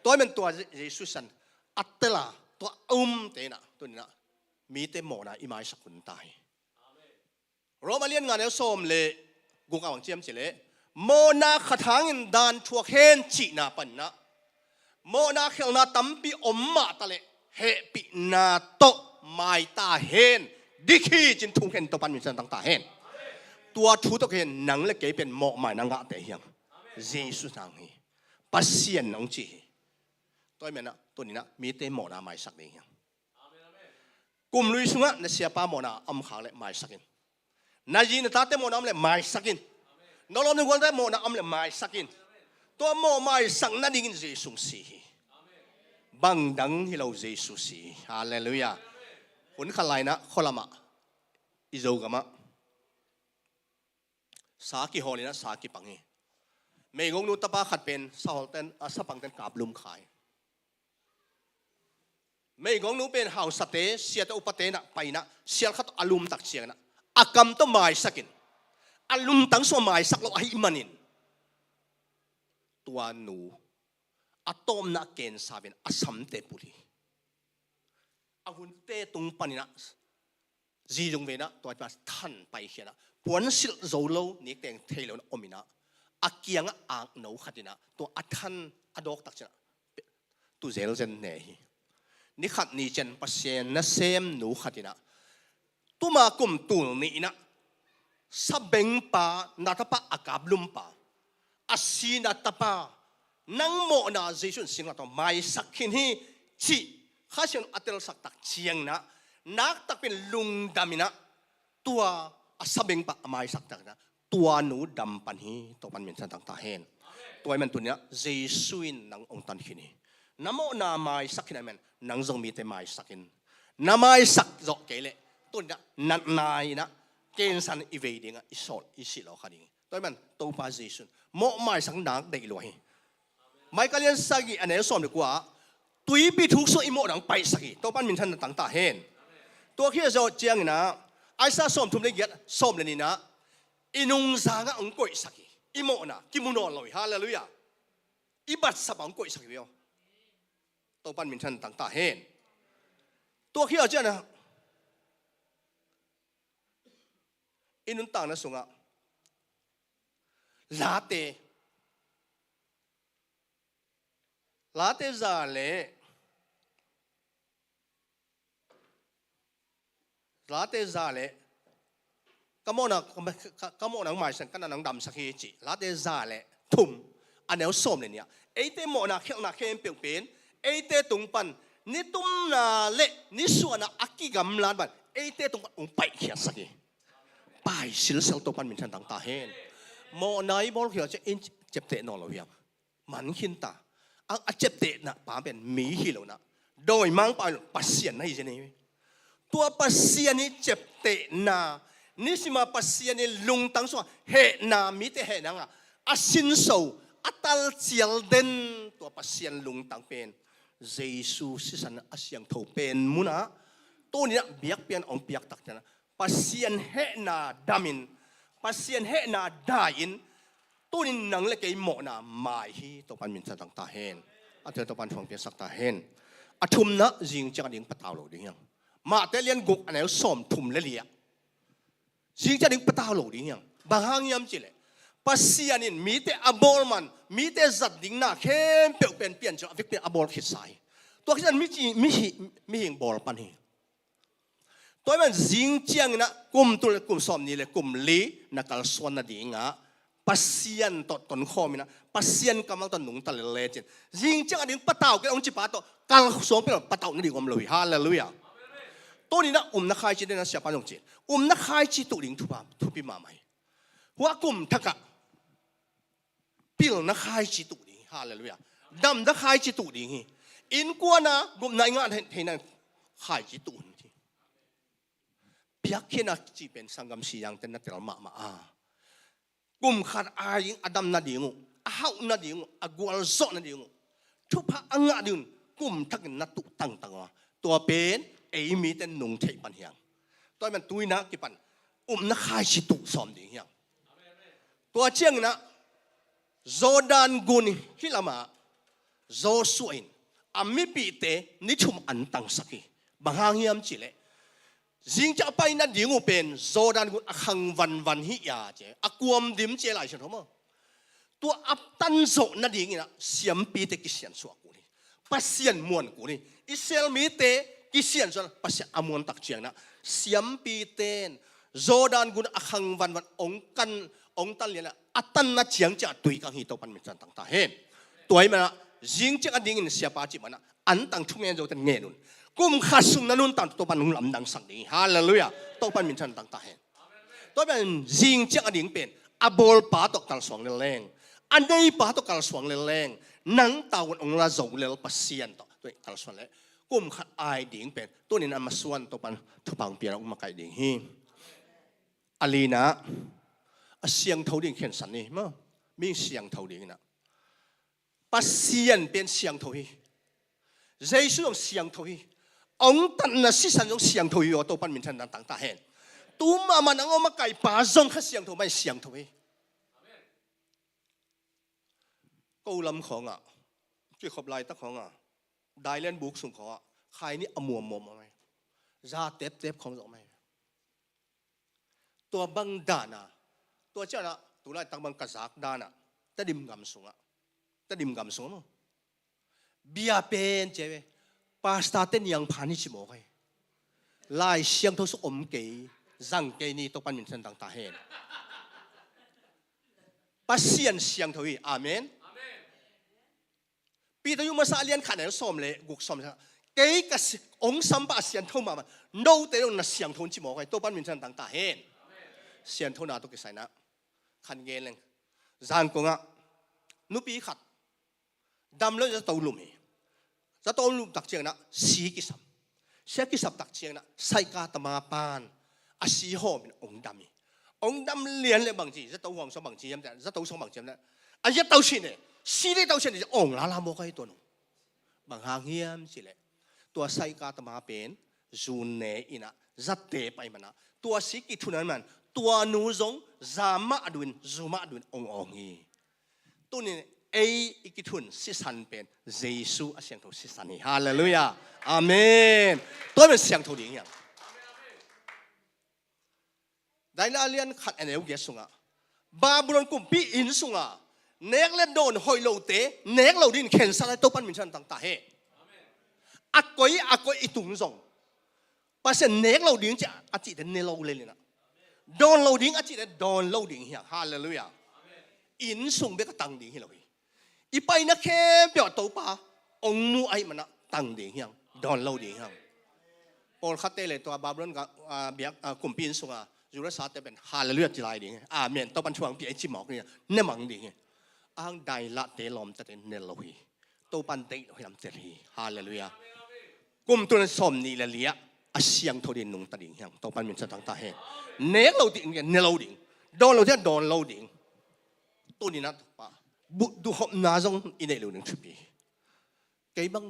Tua ahih manin tua Je-, Jesu sisan a tel a, tua a umte in ah tuni in ah mite mawhna i maisak hun ta hi. Rom a lian nga neu sawm le guk a bang ci hiam cihleh, Mawhna khat hangin dan thuak hen cihna panin ah, mawhna khelhna tampi om mah taleh hehpihna tawh maita hen. Dik hi cin thu khen Topa'n minthanna tang ta hen. Tua thu tawh khen nang le kei pen mawhmaina ngahte hi hang. Jesu nang hi. Pasian nang ci hi. Tua hi manin ah, tuni-in ah mite mawhna maisak ding hi hang. Kum lui sungah na siapa mawhna a om khak leh maisak in. Na zi na tate mawhna om leh maisak in. Na lawm na gualte mawhna om leh maisak in. Tua mawh maisak nadingin Jesu si hi. Bang dang hi lo, Jesu si hi. Halleluiah. Hun khat lai-in ah khualamah, i Zogamah sa kihawl in ah sa kipang hi. Meigongnu tapa khat pen sahawlte'n, a, sapangte'n kaplum kha hi. Meigongnu pen hausate, siate upate in ah pai in ah sial khat a lum tak ciangin ah a kam tawh maisak in, a lungtang sungah maisak lo ahih manin tua nu a tawpna a kensa pen a samte pul hi. A hunte tung panin ah zi lungve in ah tua pa than paikhia in ah puansilh zo lo, nikteng thei lo in ah om in ah, a kiangah akno khat in ah tua a than a dawk tak ciangin ah tu zelzel ne hi. Ni khat ni ciang Pasian nasemnu khat in ah tuma kum tul nih in ah sabengpa, na tapa a kaplumpa, a sihna tapa, nang mawhna Jesu in singlamteh tawh maisak khin hi, cih Kha Siangtho a telsak tak ciangin ah, nak takpi in lungdam in ah tua a sabengpa a maisak tak in ah tua nu dam pan hi. Topa'n minthanna tang ta hen. Tua ahih manin tuni-in ah Jesu in nang hong tan khin hi. Na mawhna maisak khin ahih manin nang zong mite maisak in. Na maisak zawh kei leh tuni-in ah natna in ah kensa in i vei ding a, i sawt, i sih lawh kha ding hi. Tua ahih manin Topa Jesu in mawh maisak nak deih lua hi. Mika lian sagih a neu sawm le kua ah, tuipi thuk sungah i mawhna hong paihsak hi. Topa'n minthanna tang ta hen. Tua khit zawhciangin ah Isaiah sawmthum le giat, sawm le nih in ah i nungzang ah hong koihsak hi. I mawhna kimu nawn lo hi. Halleluiah. I batsap ah hong koihsak hi ve aw. Topa'n minthanna tang ta hen. Tua khit zawhciangin ah i nuntakna sungah Late, Late za le, Late za le, ka mawhna, ka, ka, ka mawhna hong maisak, ka natna hong damsak hi, ci. Late za le thum a neu sawm le nih ah, eite mawhna khialhna khempeuh pen eite tung pan, ni tumna le ni suahna a kigamlat bang eite tung pan hong paihkhiatsak hi. Pai silsel, Topa'n minthanna tang ta hen. Mawhna i bawl khial ciang in ciapteh nawn lo hiam? Man khin ta. A, a ciaptehna pa pen mi hi lo in ah, dawimangpa hi lo, Pasian na hi zen hi. Tua Pasian i ciaptehna, nisim a Pasian i lungtang sungah hehna, mite hehna ngah a, a sinso, a talcial den tua Pasian lungtang pen Jesu sisan a siangtho pen mun ah tuni-in ah biakpiakna hong piak tak ciangin ah Pasian hehna dam in, Pasian hehna dai in, tuni-in nang le kei mawhna mai hi. Topa'n minthanna tang ta hen. A tel Topa'n thupha hong piaksak ta hen. A thumna, zing ciang a ding patau lo ding hi hang. Mate lian guk a neu sawmthum le li ah, zing ciang a ding patau lo ding hi hang. Bang hang hiam cih leh Pasian in mite a bawl man, mite zat ding na khempeuh pen piancil a vekpi in a bawl khitsa hi. Tua khit ciang mihing, mihing, mihing bawl pan hi. Tua ahih manin zing ciangin ah kum tul le kum sawmnih le kum li na kalsuan nading ah Pasian tawh tonkhawm in ah, Pasian kammal tawh nungta lel lecin, zing ciang a ding patau kei hong ci pa tawh kalsuan peuh lo, patau nading om lo hi. Halleluiah. Tuni-in ah umna khaici, den a siapa zong ci, umna khaici tuh ding thupi, thupi mahmah hi. Hua kum thak ah pilna khaici tuh ding hi. Halleluiah. Damna khaici tuh ding hi. Innkuan a gupna i ngah theihna khaici tuh hi. Piakkhiatna cih pen sanggam siyangte'n na tel mahmah a, kum khat a ding a dam nading uh, a hauh nading uh, a gualzawh nading uh, thupha a ngah ding un kum thakin na tuh tangtang uh a, tua pen ei mite nung thei pan hi hang. Tua ahih manin tu-in ah kipan umna khaici tuh sawm ding hi hang. Tua ciangin ah Jordan gun hih lamah Joshua in a mipihte ni thum an tangsak hi. Bang hang hiam cih leh, zing ciang a pai nading uh pen Jordan gun a khang vanvan hi a, ci a, a kuam dim ci a Lai Siangtho maw. Tua a tan zawh nadingin ah siampite kisiansuah kul hi. Pasian muan kul hi. Israel mite kisiansuah, Pasian a muan tak ciangin ah siampite in Jordan gun a khang vanvan ong kan, ong tan lian ah a tanna ciangciang a tui kang hi. Topa'n minthanna tang ta hen. Tua ahih manin ah zing ciang a dingin siapa cih manin ah antang thungen zo ten ngen un. Kum khat sung na nuntak Topa'n hong lamdangsak ding hi. Halleluiah. Topa'n minthanna tang ta hen. Tua pen zing ciang a ding pen a bawlpa tawh kalsuan leleng, a neipa tawh kalsuan leleng, nang tavuan hong la zo lel Pasian tawh tua kalsuan leh kum khat a ding pen tuni-in a masuan Topa'n thupha hong pia-in hong makaih ding hi. A lina, a siangtho ding khensat ni maw. Mi siangtho ding in ah Pasian pen siangtho hi. Jesu zong siangtho hi. Ong tatna sisan zong siangtho hi aw. Topa'n minthanna tang ta hen. Tu mahmah nang ong makaihpa zong Kha Siangtho mah in siangtho hi. Ko lam khawngah, kikhop laitak khawngah, dailen buk sung khawngah khai nih a muammuam mah hi. Za teptep khawng zawh mah hi. Tua bang dan a, tua ciangin ah tu laitak bang ka zak dan ah, Tedim gam sungah, Tedim gam sungah maw, bia pen ci ve, pastor te niang phan hi ci mawk hi. Lai Siangtho sung om kei, zang kei ni. Topa'n minthanna tang ta hen. Pasian siangtho hi. Amen. Peter yu masa a lian khat a neu sawm le guk, sawm le khat. Kei ka si-, ong sampa a siangtho mahmah, note zong na siangtho un ci mawk hi. Topa'n minthanna tang ta hen. Siangthona tawh kisai-in ah khat gen leng. Zangkong ah nupi khat dam lo, zato lum hi. Zato lum tak ciangin ah si kisam. Si a kisam tak ciangin ah Saika tama pa'n a si hawmin ong dam hi. Ong dam lian leh bang ci, zato huang sung bang ci hiam, zato sung bang ci hiam leh, a zato sin e, si leh zato sin e, ong lala mawk hi tua nu. Bang hang hiam cih leh tua Saika tama pen zu ne in ah zate pai manin ah tua si kithun ahih manin tua nu zong za mah duin, zu mah duin ong awng hi. Tuni-in ei i kithun sisan pen Jesu a siangtho sisan hi. Halleluiah. Amen. Tua pen siangtho ding hi hang. Daniel a lian khat a neu giat sungah Babylon kumpi inn sungah nek le dawn hoih lote nek lo dingin khensat lai. Topa'n minthanna tang ta hen. A koi a koi i tung zong Pasian nek lo ding ci a, a cihte ne lo lel in ah, dawn lo ding a cihte dawn lo ding hi hang. Halleluiah. Inn sung bek a tang ding hi lo hi. I paina khempeuh ah Topa ong mu ahih manin ah tang ding hi hang, dawn lo ding hi hang. Pawlkhatte le tua Babylon ga, ah, biak, ah, kumpi inn sungah Jerusalem te pen halleluiah ci lai ding hi. Amen. Topa'n thu hong pia hi ci mawk ding hi. Ne mang ding hi. A hang Daniel-te lawmtate ne lo hi. Topa'n deih lo hi lam tel hi. Halleluiah. Kum tul sawmnih le li ah a siangtho dingin nungta ding hi hang. Topa'n minthanna tang ta hen. Nek lo ding, ne lo ding. Dawn lo ding, dawn lo ding. Tuni-in ah Topa, bu-, duhhopna zong i neih lo ding thupi. Kei bang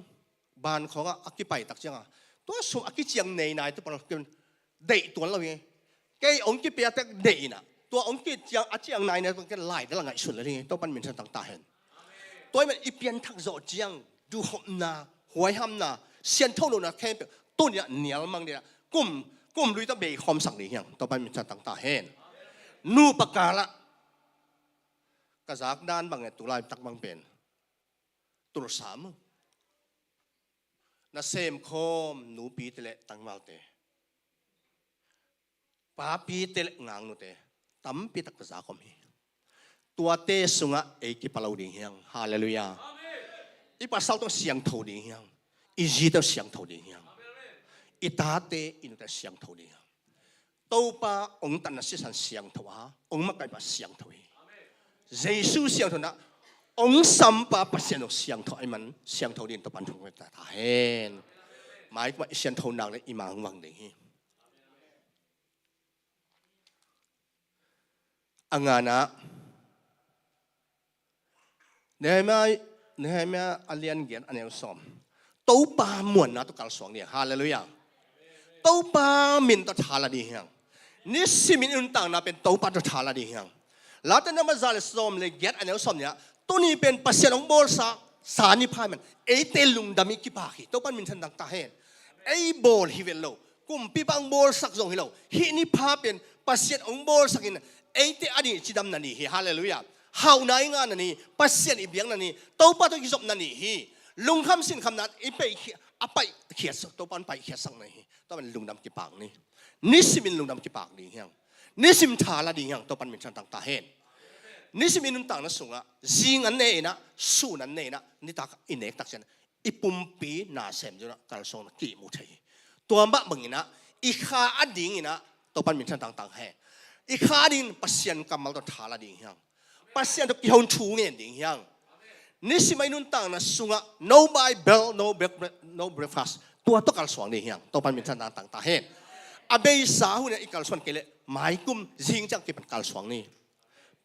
ban khawngah a kipai tak ciangah tua sum a kiciang nei nai te pan deih tuan lo hi. Kei ong kipia tek deih in ah tua ong kiciang a ciang nai nai pen ken lai dal a ngaihsun lel hi. Topa'n minthanna tang ta hen. Tua ahih manin i pianthak zawh ciang duhhopna, huaihamna, siangtho lohna khempeuh tuni-in ah nial mang ding ah kum, kum lui tawh bei khawmsak ding hi hang. Topa'n minthanna tang ta hen. Nupa kal ah ka zak dan bang e, tu laitak bang pen Tulsa maw, nasem khawm nupite le tangvalte, papite le ngangnute tampi tak ka zak om hi. Tuate sungah ei kipa lo ding hi hang. Halleluiah. I pasal tawh siangtho ding hi hang. I zi tawh siangtho ding hi hang. I tate, i nute siangtho ding hi hang. Topa ong tatna sisan siangtho a, ong makaihpa siangtho hi. Jesu siangtho in ah ong sampa Pasian ong siangtho ahih manin siangtho dingin Topa'n thu hong pia ta hen. Mai kumah i siangtho nak le i ma hong vang ding hi. A ngana, Nehemiah, Nehemiah a lian giat a neu sawm. Topa muanna tawh kalsuan ding hi hang. Halleluiah. Topa min tawh tha la ding hi hang. Nisimin i nuntakna pen Topa tawh tha la ding hi hang. Late number za le sawm le giat a neu sawm nih ah, tuni pen Pasian hong bawlsa, sa ni pha ahih manin eite lungdam i kipak hi. Topa'n minthanna tang ta hen. Ei bawl hi vet lo, kumpipa hong bawlsak zong hi lo, hih ni pha pen Pasian hong bawlsak in eite a ding cidamna ni hi. Halleluiah. Hauhna i ngahna ni, Pasian i biakna ni, Topa tawh i kizopna ni hi. Lungkham sinkhamna i paihkhia, a paihkhiatsak, Topa in paihkhiatsakna hi. Topa in lungdam kipak ni. Nisimin lungdam kipak ding hiang. Nisim tha la ding hiang, Topa in minthan tangtak hen. Nisim i nuntakna sungah, zing an ne inah, sun an ne inah, nitak i nektak ciang i pumpi nasem zunah kalsuanna kimu thei hi. Tua mah banginah i kha a dinginah Topan minthan tangtang hen. I kha a dingin Pasian kammal tawh tha la ding hiang. Pasian tawh kihon thu ngen ding hiang. Nisim a i nuntakna sungah no Bible, no break-, no breakfast. Tua tawh kalsuang ding hiang. Topan minthan tangtang ta hen. A beisa hunah i kalsuan kei leh maikum zing ciang kipan kalsuang ni.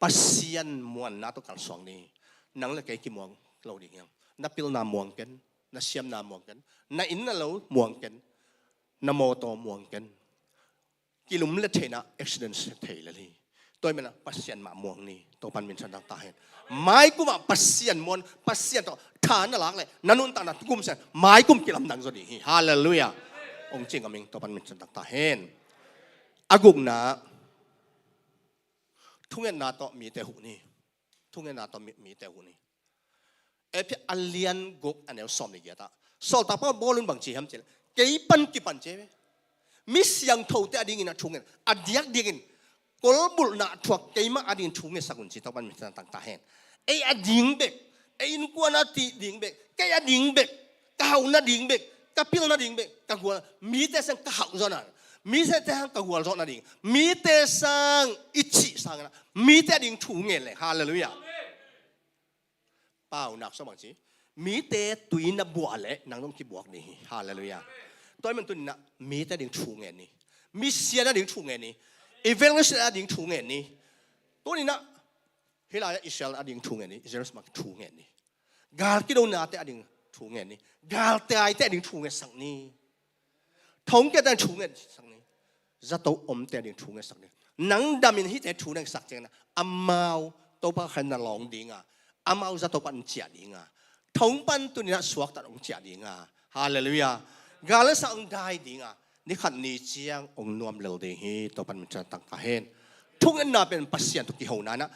Pasian muanna tawh kalsuang ni. Nang le kei kimuang lo ding hiang. Na pilna muang ken, na siamna muang ken, na inn na lo muang ken, na mawtaw muang ken. Kilum le theihna accident thei le hi. Tua i menah Pasian mah muang ni. Topan minthan tangtang hen. Maikum ah Pasian muan, Pasian tawh tha na lak leh na nuntakna tukum sian maikum kilamdang zaw ding hi. Halleluiah. Ong cing a ming Topan minthan tangtang hen. A gukna, thungetna tawh mite huh ni. Thungetna tawh mi, mite huh ni. Efesa a lian guk a neu sawm le giat ah sawltak Paul in bang ci hiam cih leh, kei pan kipan ci hi. Mi siangthote a dingin a thungen, a diakdiakin kolbulhna a thuak keimah a dingin thungetsak un ci. Topan minthan tangtang hen. Ei a ding bek, ei innkuan a tih ding bek, kei a ding bek, ka hauhna ding bek, ka pilna ding bek, ka gual, mite sang ka hauh zawhna, mite sang ka gual zawhna ding, mite sang i cih sangin ah, mite a ding thu ngen leh. Halleluiah. Paunak sawm bang ci. Mite tui na buah leh nang dong kibuak ding hi. Halleluiah. Tua i man tuninah mite a ding thu ngen ni. Mission a ding thu ngen ni. Evangelist a ding thu ngen ni. Tuninah hih lai-ah Israel a ding thu ngen ni. Israel mah thu ngen ni. Gal kidonate a ding thu ngen ni. Galtaite a ding thu ngetsak ni. Thongkiate a ding thu ngetsak ni. Zato omte a ding thu ngetsak ni. Nang damin hihte thu ngetsak ciangin ah amau Topa khan na lawng dinga, amau zato pan ciah dinga, thong pan tuninah suaktat ong ciah dinga. Halleluiah. Gal le sa ong dai dinga. Ni khat ni ciang ong nuam lel ding hi. Topan minthan tangtang hen. Thungetna pen Pasian tawh kihona inah,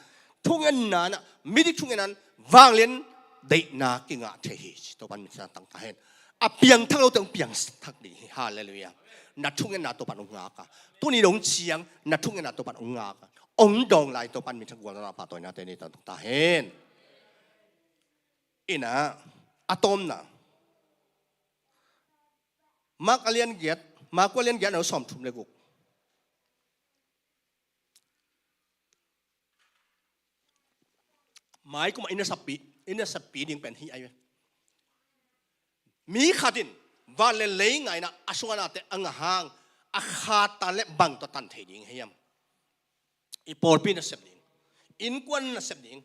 thungetna inah midik thungetna in vanglian deihna kingah thei hi ci. Topan minthan tangtang hen. A piangthak lote ong piangthak ding hi. Halleluiah. Na thungetna Topan ong ngak a, tuni dong ciang na thungetna Topan ong ngak a, ong dawng lai Topan minthan gualzawhna pahtawinate nei tangtang hen. Inah a tawmna, Mark a lian giat, Mark a lian giat a neu sawm thum le guk. Maikum ah i naseppi, i naseppi ding pen hih ahi ve. Mi khat in van le lei ngaina a sungah nate a ngah hang, a khatan le bang tawh tan thei ding hiam? I pawlpi nasep ding, innkuan nasep ding,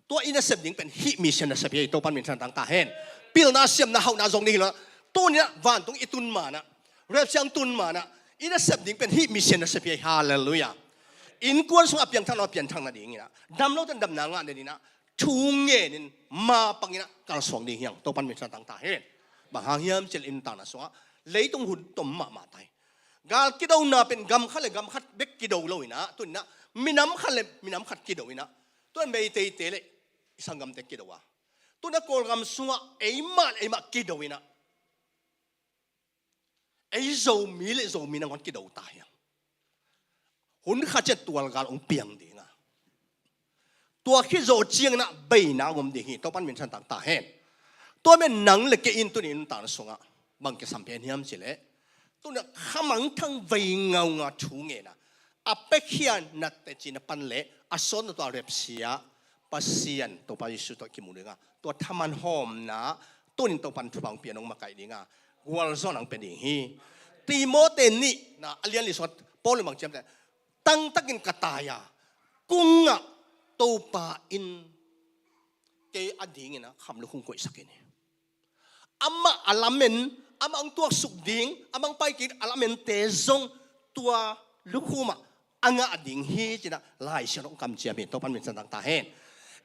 tua i nasep ding pen hih mission nasep hi. Topan minthan tangtang hen. Pilna, siamna, hauhna zong ding hi lo. Tuninah vantung i tun manah, rapture tun manah i nasep ding pen hih mission nasep hi. Halleluiah. Innkuan sungah a piangthak lo a piangthak nadinginah, dam lote in damna ngah nadinginah, thu ngenin ma panginah kalsuang ding hiang. Topan minthan tangtang hen. Bang hang hiam cih leh i nuntakna sungah leitung hun tom mahmah ta hi. Gal kidona pen gam khat le gam khat bek kido lo inah, tuninah minam khat le minam khat kido inah, tuan Meiteite le i sanggamte kido a, tuninah Kawlgam sungah eimah le eimah kido inah, ei Zomi le Zomi nangawn kido ta hiang. Hun khat ciang tualgal ong piang dinga, tua khit zawh cianginah beina ong om ding hi. Topan minthan tangtang hen. Tua men nang le kei in tuni i nuntakna sungah bang kisam pen hiam cih leh, tuninah khamangthang vei ngaungau thu ngen a, a piakhia na teci na pan le a sawt na tua rapture, Pasian Topa Jesu tawh kimu dinga, tua thaman hawmna tunin Topan thupha ong pia, nong makaih dinga, gualzawhna ong pia ding hi. Timote nihna a lian li sawm, Paul in bang ci hiam cih leh, tangtakin ka tai a, kungah Topa in kei a dinginah khamluk hong koihsak in hi. Amah a lamen, amah ong tuaksuk ding, amah ong pai kik a lamente zong tua lukhum ah a ngah ding hi cinah Lai Siangtho ong kamciam hi. Topan minthan tangtang hen.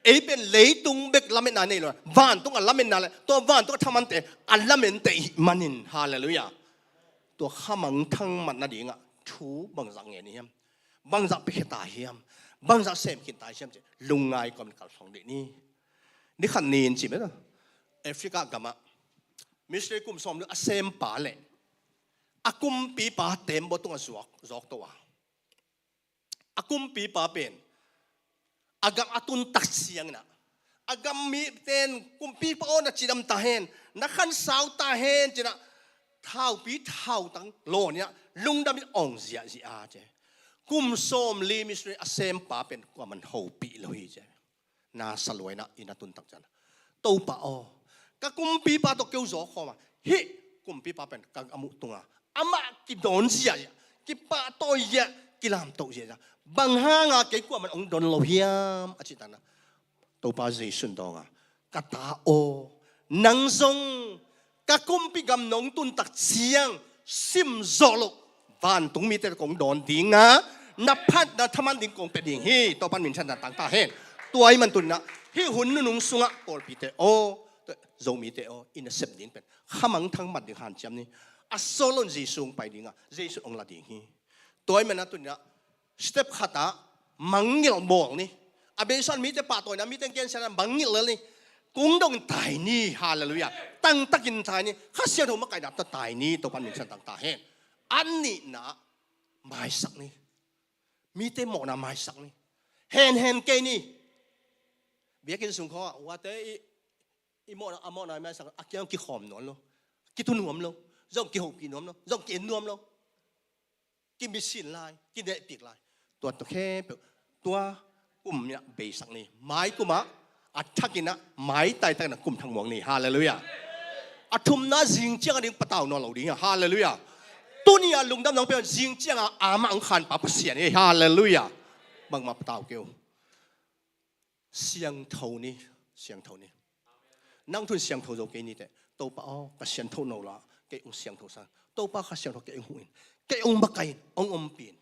Ei pen leitung bek lametna nei lo, vantung a lametna le tua vantung a thamante a lamente i hih manin. Halleluiah. Tua khamangthang mat nadingah thu bangzah ngen hiam? Bangzah piakhia ta hiam? Bangzah sem khin ta hiam cih lungngai kawmin kalsuan dih ni. Ni khat ni in ci mah, Africa gamah missionary kum sawm a sempa le a kumpipa tembaw tungah zuak, zuak to a, a kumpipa pen a gam a tun tak ciangin ah, a gam mite in kumpipa aw, na cidam ta hen, na khansau ta hen ci-in ah, thaupi thautang lawn in ah lungdam in awng ziahziah a ci. Kum sawmli missionary a sempa pen kuaman hopih lo hi ci. Na sa lua in ah, inn a tun tak ciangin ah, Topa aw, ka kumpipa tawh kei hong zawk khawm a, hih kumpipa pen ka gam uh tung a, amah kidawn ziahziah, kipahtawi ziah, kilamto ziahziah, bang hanga kei kuaman hong dawn lo hiam a cih takin ah, Topa Jesu in dawng a, ka ta aw, nang zong ka kumpi gam nong tun tak ciang sim zawh loh vantung mite kong dawn ding a, na phatna thaman ding kong pia ding hi. Topa min thangtang ta hen. Tua ahih manin tuni-in ah hih hun nunung sungah pawlpite aw, Zomite aw, i nasep ding pen khamangthang mat ding hanciam ni. A sawt lo-in Jesu hong pai ding a, Jesu hong la ding hi. Tua ahih manin ah tuni-in ah step khat ah mangngilh bawl ni. A beisa-in mite pahtawi ni, mite gensiatna mangngilh lel ni. Kong dongin tai ni, halleluiah. Tangtakin tai ni. Kha Siangtho makaihna tawh tai ni, Topa min thangtang ta hen. A nihna, maisak ni. Mite mawhna maisak ni. Henhen kei ni. Biakinn sung khawng ah, uate i, i mawhna, a mawhna maisak, a kiang kikhawm nuam lo. Kitu nuam lo. Zong kihopih nuam lo. Zong ki-en nuam lo. Kimisin lai, kinehpih lai. Tua tawh khempeuh, tua kum in ah beisak ni. Mai kum ah, a thakin ah, maitai takin ah kum thak muang ni. Halleluiah. A thumna, zing ciang a ding patau nawn lo ding hi. Halleluiah. Tuni-a lungdam nong pia, zing ciang a amah hong khanpa Pasian hi. Halleluiah. Bangmah patau kei un. Siangtho ni, siangtho ni. Nang thu-in siangtho zo kei ni teh. Topa aw, ka siangtho nawn lo a, kei hong siangtho sak. Topa, ka siangtho kei hong huh in. Kei hong makaih in, hong ompih in.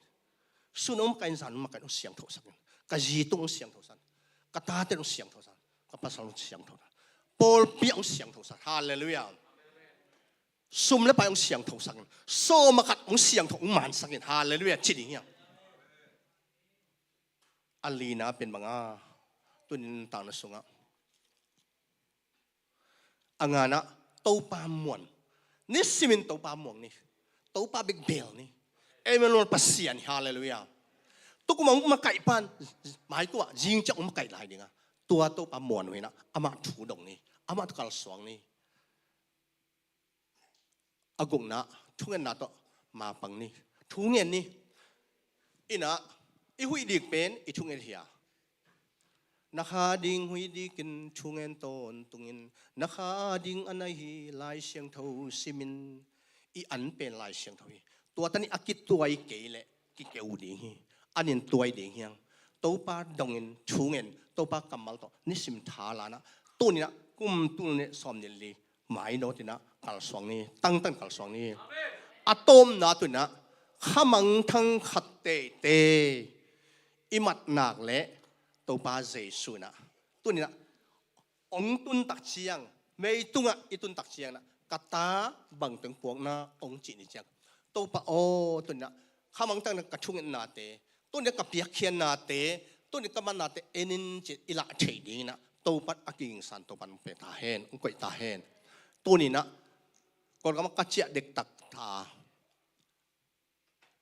Sun hong makaih in, zan hong makaih in, hong siangtho sak in. Ka zi tung hong siangtho sak in. Ka tate hong siangtho sak in. Ka pasal hong siangtho sak in. Pawlpi hong siangtho sak in. Halleluiah. Sum le pai hong siangtho sak in. Sawm a khat hong siangtho, hong mansak in. Halleluiah. Ci ding hi hang. A lina pen bang a, tuni-in nuntakna sungah, a ngana, Topa muan. Nisimin Topa muang ni. Topa bek bel ni. Emmanuel Pasian hi, halleluiah. Tukum a hong makaih pan, mai kum ah, zing ciang hong makaih lai ding a. Tua Topa muan uh hi-in ah, amah thu dong ni. Amah tawh kalsuan ni. A gukna, thungetna tawh mapang ni. Thungen ni. Inn ah i huih dik pen i thunget hi a, na kha ding huih dikin thungen tawntung in, na kha ding a nai hi Lai Siangtho simin, i an pen Lai Siangtho hi. Tua tan i a kituai kei leh kikeu ding hi. An in tuai ding hi hang. Topa dongin thungen, Topa kammal tawh nisim tha la-in ah, tuni-in ah kum tul nih sawmnih le li mai dawtin ah kalsuan ni, tangtan kalsuan ni. A tawpna tuni-in ah khamangthang khat teitei i mat nak leh Topa Jesu in ah tuni-in ah hong tun tak ciang, mei tungah i tun tak ciang in ah, ka ta bang teng puakna hong cih ni ciang, Topa aw, tuni-in ah khamangthang in ah ka thungetnate, tuni-in ah ka piakkhiatnate, tuni-in ah ka matnate en in ci-in i lah theih dingin ah Topa in a kigingsa-in Topa in hong pia ta hen, hong koih ta hen. Tuni-in ah Kawlgam ah ka ciah dektak ta,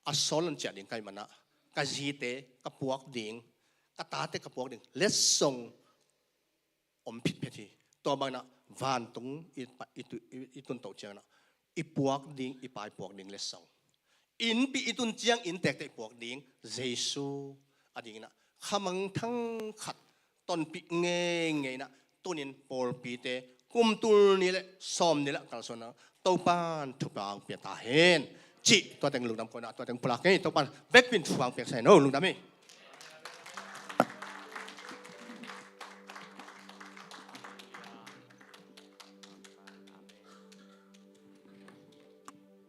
a sawt lo-in ciah ding ka hih manin ah, ka zite ka puak ding, ka tate ka puak ding letsong om phitphet hi. Tua bangin ah vantung i, i, i, i tun toh ciangin ah i puak ding, i Pa i puak ding letsong, innpi i tun ciang innteekte i puak ding Jesu a dingin ah khamangthang khat tonpih ngeingei in ah, tuni-in pawlpite kum tul nih le sawmnih le kalsuan in ah Topa in thupha hong pia ta hen. Cih tua teng lungdam ko-in ah, tua teng pulak hi. Topa in vekpi-in thupha hong pia sa hen. Oh, lungdam hi.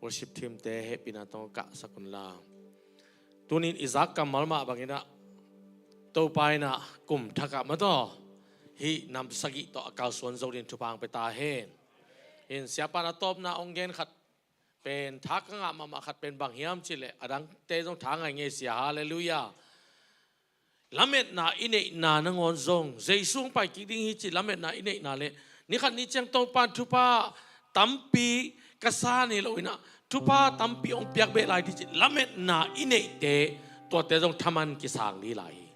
Worship team-te hehpihna tawh kah sak un la. Tuni-in i zak kammal mah bangin ah, Topa in ah kum thak ah mah tawh hih nam sagih tawh a kalsuan zo dingin thupha hong pia ta hen. In siapa in a tawpna hong gen khat pen tha ka ngah mahmah khat pen bang hiam cih leh, a dangte zong tha ngai ngei sia, halleluiah. Lametna i neihna nangawn zong Jesu hong pai kik ding hi cih lametna i neihna le nikhat ni ciang Topa in thupha tampi ka sa ni lo in ah, thupha tampi hong piak beh lai ding cih lametna i neihte, tuate zong thaman kisang ding lai hi.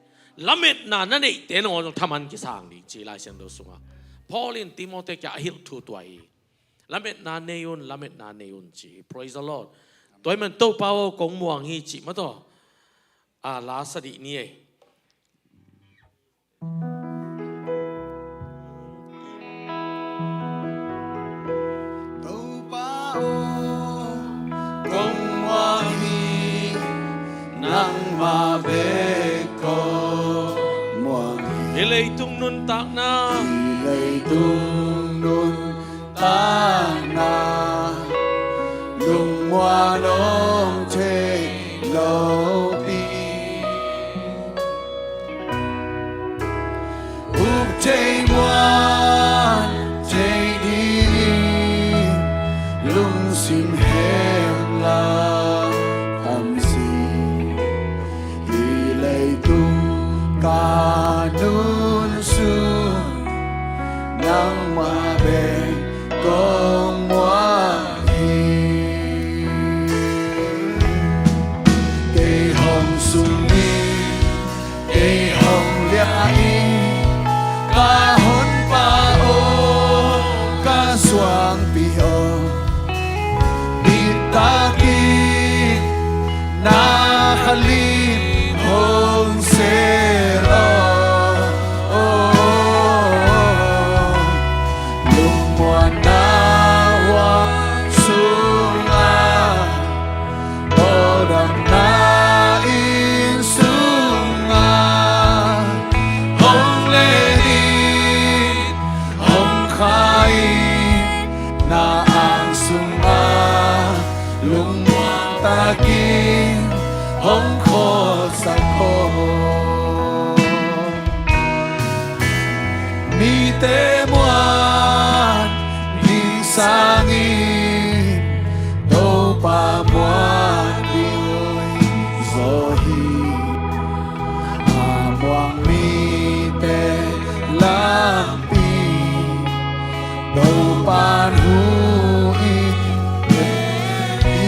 Lametna na neihte nangawn zong thaman kisang ding ci Lai Siangtho sungah Paul in Timothy kiang a hilh thu tua hi. Lametna nei un, lametna nei un ci hi. Praise the Lord. Tua ahih man Topa aw kong muang hi cih mah tawh a la sa dih ni ei. Topa aw kong muang hi, nangmah bek kong muang hi. Hi leitung nuntakna, hi leitung nuntakna, lungmuan om thei lopi. Up thei muan thei ding lungsim hemlang am si. Hi leitung ka nunsun nangmah bek kong muang hi. Kei hong sung in, kei hong liah in, ka honpa aw, ka suangpi aw, diktakin na khalim hong sel aw. Lungmuanna huang sungah, tawldamna inn sungah, hong len in, hong kha in, na ang sungah, lungmuang takin hong khawlsak aw. Mite muan ning sangin Topa muan ding zaw hi. A muang mite lampi Topa in hu in pia hi.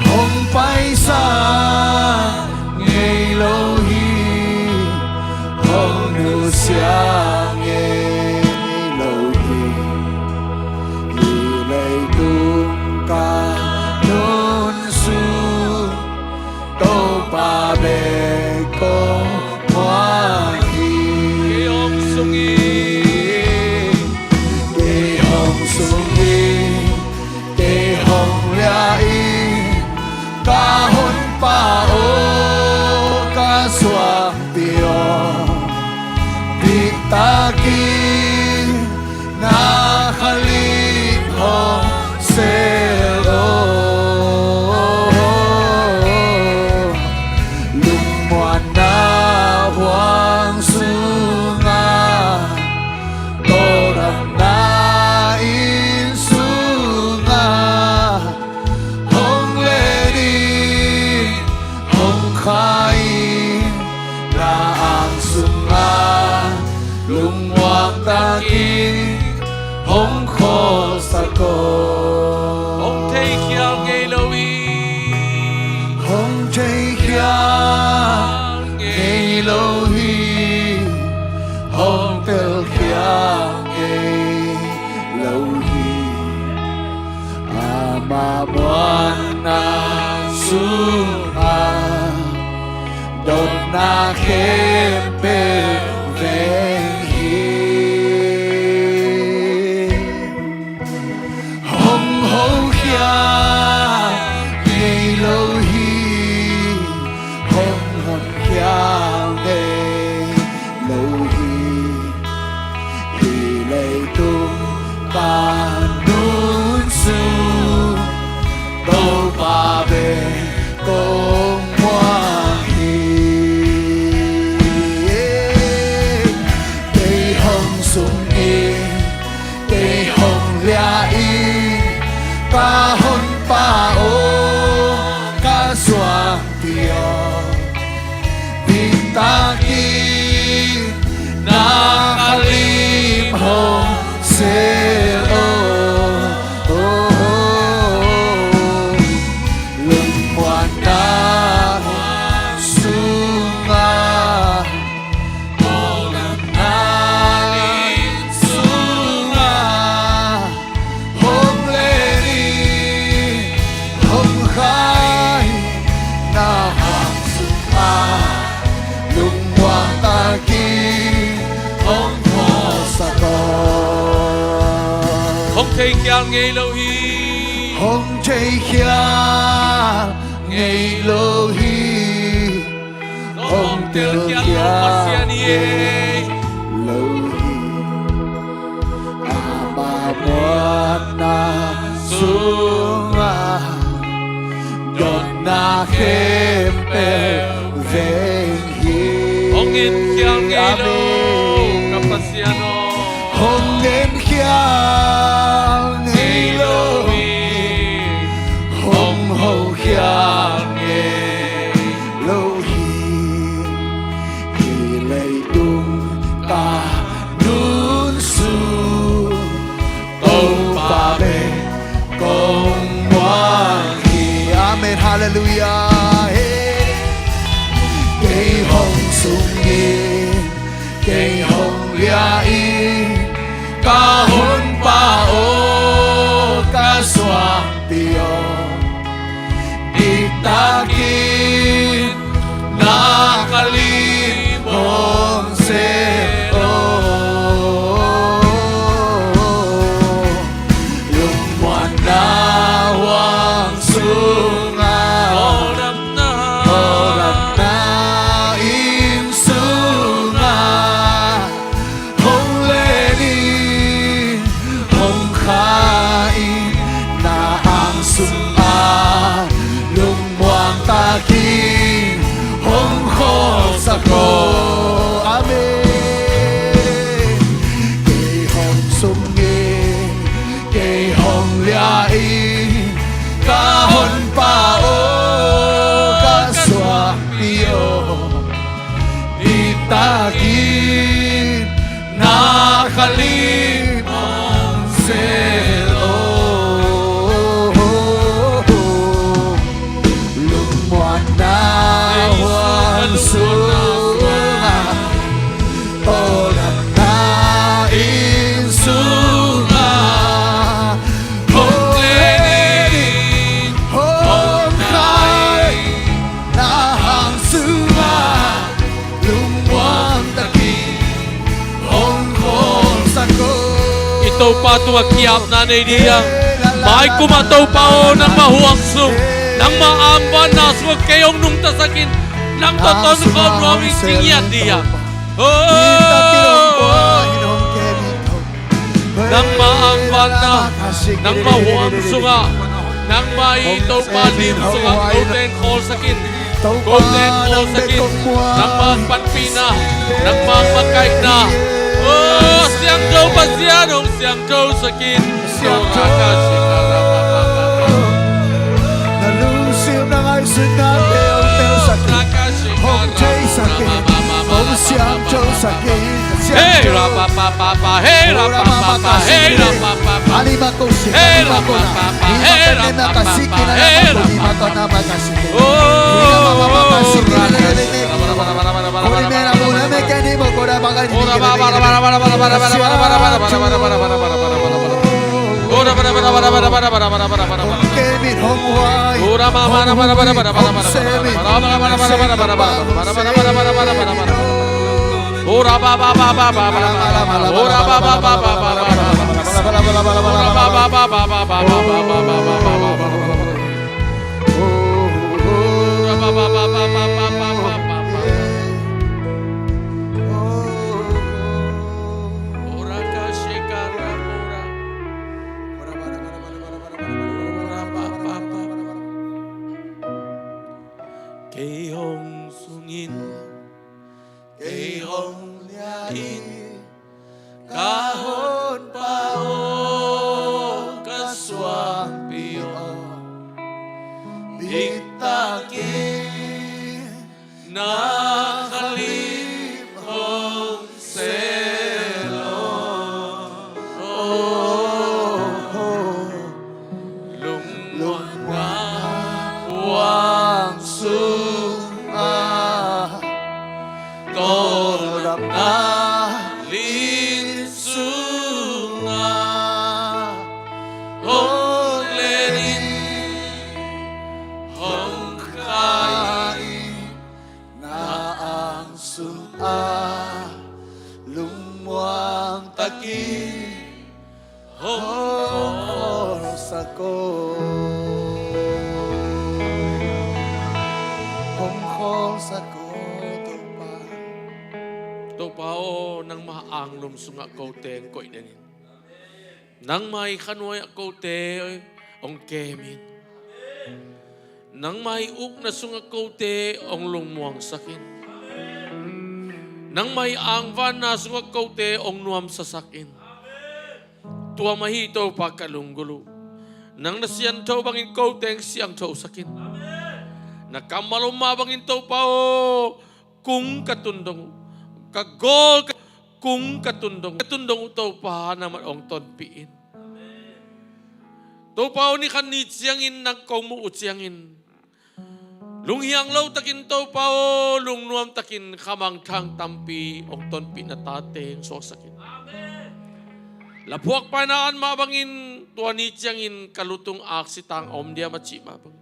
Hong paisa ngei lo hi, hong nusia ngei lo hi. Hi leitung ka nunsun Topa bek kong muang hi. Kei hong sung in, kei hong sung in, kei hong liah in, ka honpa aw, ka suangpi aw, diktakin na khalim hong sel aw. Lungmuanna huang sungah, tawldamna inn sungah, hong len in, hong kha in, na ang sungah, lungmuang takin hong khawlsak aw. Hong theikhial ngei lo hi. Hong theikhial ngei lo hi. Hong telkhial ngei lo hi. Ama muanna sungah dotna khempeuh veng hi. Hong hokhia ngei lo hi. Hong honkhia ngei lo hi. Hi leitung ka nunsun Topa bek kong muang hi. Kei hong sung in, kei hong liah in, ka honpa aw, ka suang Thei khial ngei lo hi. Hong thei khial ngei lo hi. Hong tel khial lo Pasian hi. Lo hi. Ama muanna sungah dotna khempeuh veng hi. Hong en khial ngei lo ka Pasian aw. Hong en khial ngei lo hi. Hong ho khial ngei lo hi. Hi leitung ka nunsu Topa bek kong muang hi. Amen. Halleluiah. Hey. Kei hong sung in, kei hong lia in, ka Honpa aw, ka suangpi aw. Diktakin na ka lim hong sel aw. Lungmuanna huang sungah, awldamna inn sungah, hong len in, hong kha in, na ang sungah lungmuang takin hong khawlsak aw. Amen. Kei hong sung in, kei hong lia in, ka Honpa aw, ka suangpi aw. Diktakin na ka lim hong sel aw. Lungmuanna huang sungah, awldamna inn sungah, hong len in, hong kha in, na ang sungah lungmuang takin hong khawlsak aw. I Topa tungah ki-apna nei ding. Maikum a Topa aw, nangmah huang sung, nangmah angvanna sungah kei hong nungtasak in, nang tawh tonkhawm nuam ing ci ngiat ding. Oh. Nangmah angvanna, nangmah huang sungah, nangmah i Topa lim sungah kote in khawlsak in, kote in khawlsak in, nangmah panpihna, nangmah makaihna. Oh, siangtho Pasian, hong siangthosak in. Siangtho. Na lungsim na ngaihsutnate hong telsak in, hong theisak in, hong siangthosak in. Hey, siangtho. Rapa, pa, pa, pa, hey, rapa, pa, pa, hey, rapa, pa, pa. Anima ko si, hey, anima ko na. Rapa, pa, pa, hey, rapa, pa, pa, hey, rapa, pa, pa. Oh, rapa, pa, pa, pa, pa. Kei hong sung in, kei hong lia in, ka hong Hong khawlsak ko, hong khawlsak ko, Topa. Topa aw, nangma anglum sungah kote hong koih den in. Nangma i khanuai ah kote hong kem in. Nangma i ukna sungah kote hong lungmuangsak in. Nangma i angvanna sungah kote hong nuamsasak in. Tua mah hi Topa ka lunggulh uh. Nang na siangtho bangin kote hong siangthosak in. Na kammal om mah bangin Topa aw, kung ka tun dong uh, ka gawl ka, kung ka tun dong, ka tun dong uh Topa nangmah hong tonpih in. Topa aw, ni khat ni ciangin nang kong muh uh ciangin lunghiang lo takin Topa aw, lungnuam takin khamangthang tampi hong tonpih na tate hong suaksak in. Laphuak paina an mah bangin tua ni ciangin ka lutung aksi tang a om diam a cih mah bangin,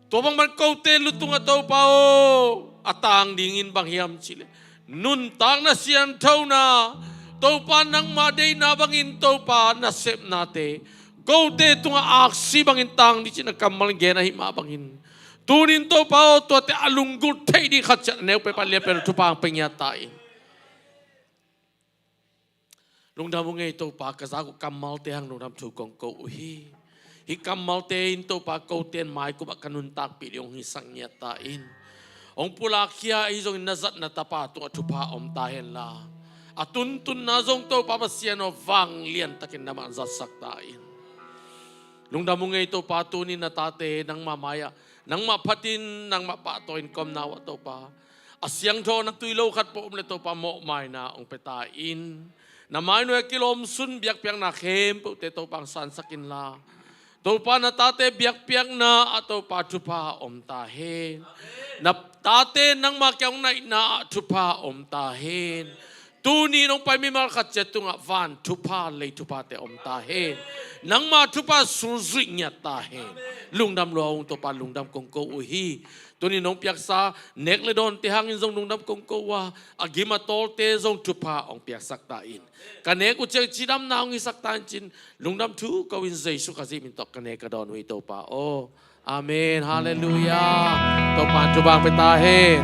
tua bangmah kote lutung ah Topa aw, a tang dingin bang hiam cih leh nuntakna sianthona, Topa nangma deihna bangin Topa nasepnate kote tungah aksi bangin tang ding cih na kammal in gen ahih mah bangin, tunin Topa aw, tuate a lunggulh theih ding khat ciat a neu peuhpah lianpen thupha hong pia ngiat ta in. Lungdam ung ei Topa, ka zak uh kammalte hang lungdam thu kong ko uh hi. Hih kammalte in Topa kote in maikup ah ka nuntakpih ding hong hisak ngiat ta in. Hong pulakkhia ahi zongin na zatna tapa tungah thupha om ta henla, a tuntunna zong Topa Pasian aw, vanglian takin nangmah zatsak ta in. Lungdam ung ei Topa, tuni na tate nangma mai-ah, nangmah phatin, nangmah pahtawi in ka omna uh ah Topa, a siangtho na tui lo khat peuh om leh Topa mawhmaina hong pia ta in. Na mai nuai ah kilawm sun biakpiakna khempeuhte Topa hong sansak inla, Topa na tate biakpiakna ah Topa thupha om ta hen. Na tate nangma kiang hong naihna ah thupha om ta hen. Tuni in hong pai mimal khat ciat tungah van thupha, lei thuphate om ta hen. Nangma thupha sulzuih ngiat ta hen. Lungdam lua ung Topa, lungdam kong ko uh hi. Tuni in hong piaksa nek le dawnte hangin zong lungdam kong ko uh a, a gim a tawlte zong thupha hong piaksak ta in. Ka nek uh ciang cidamna hong hisak ta in cin, lungdam thu ko in Jesu Khazih min tawh ka nek ka dawn uh hi Topa aw. Amen. Halleluiah. Topa in thupha hong pia ta hen.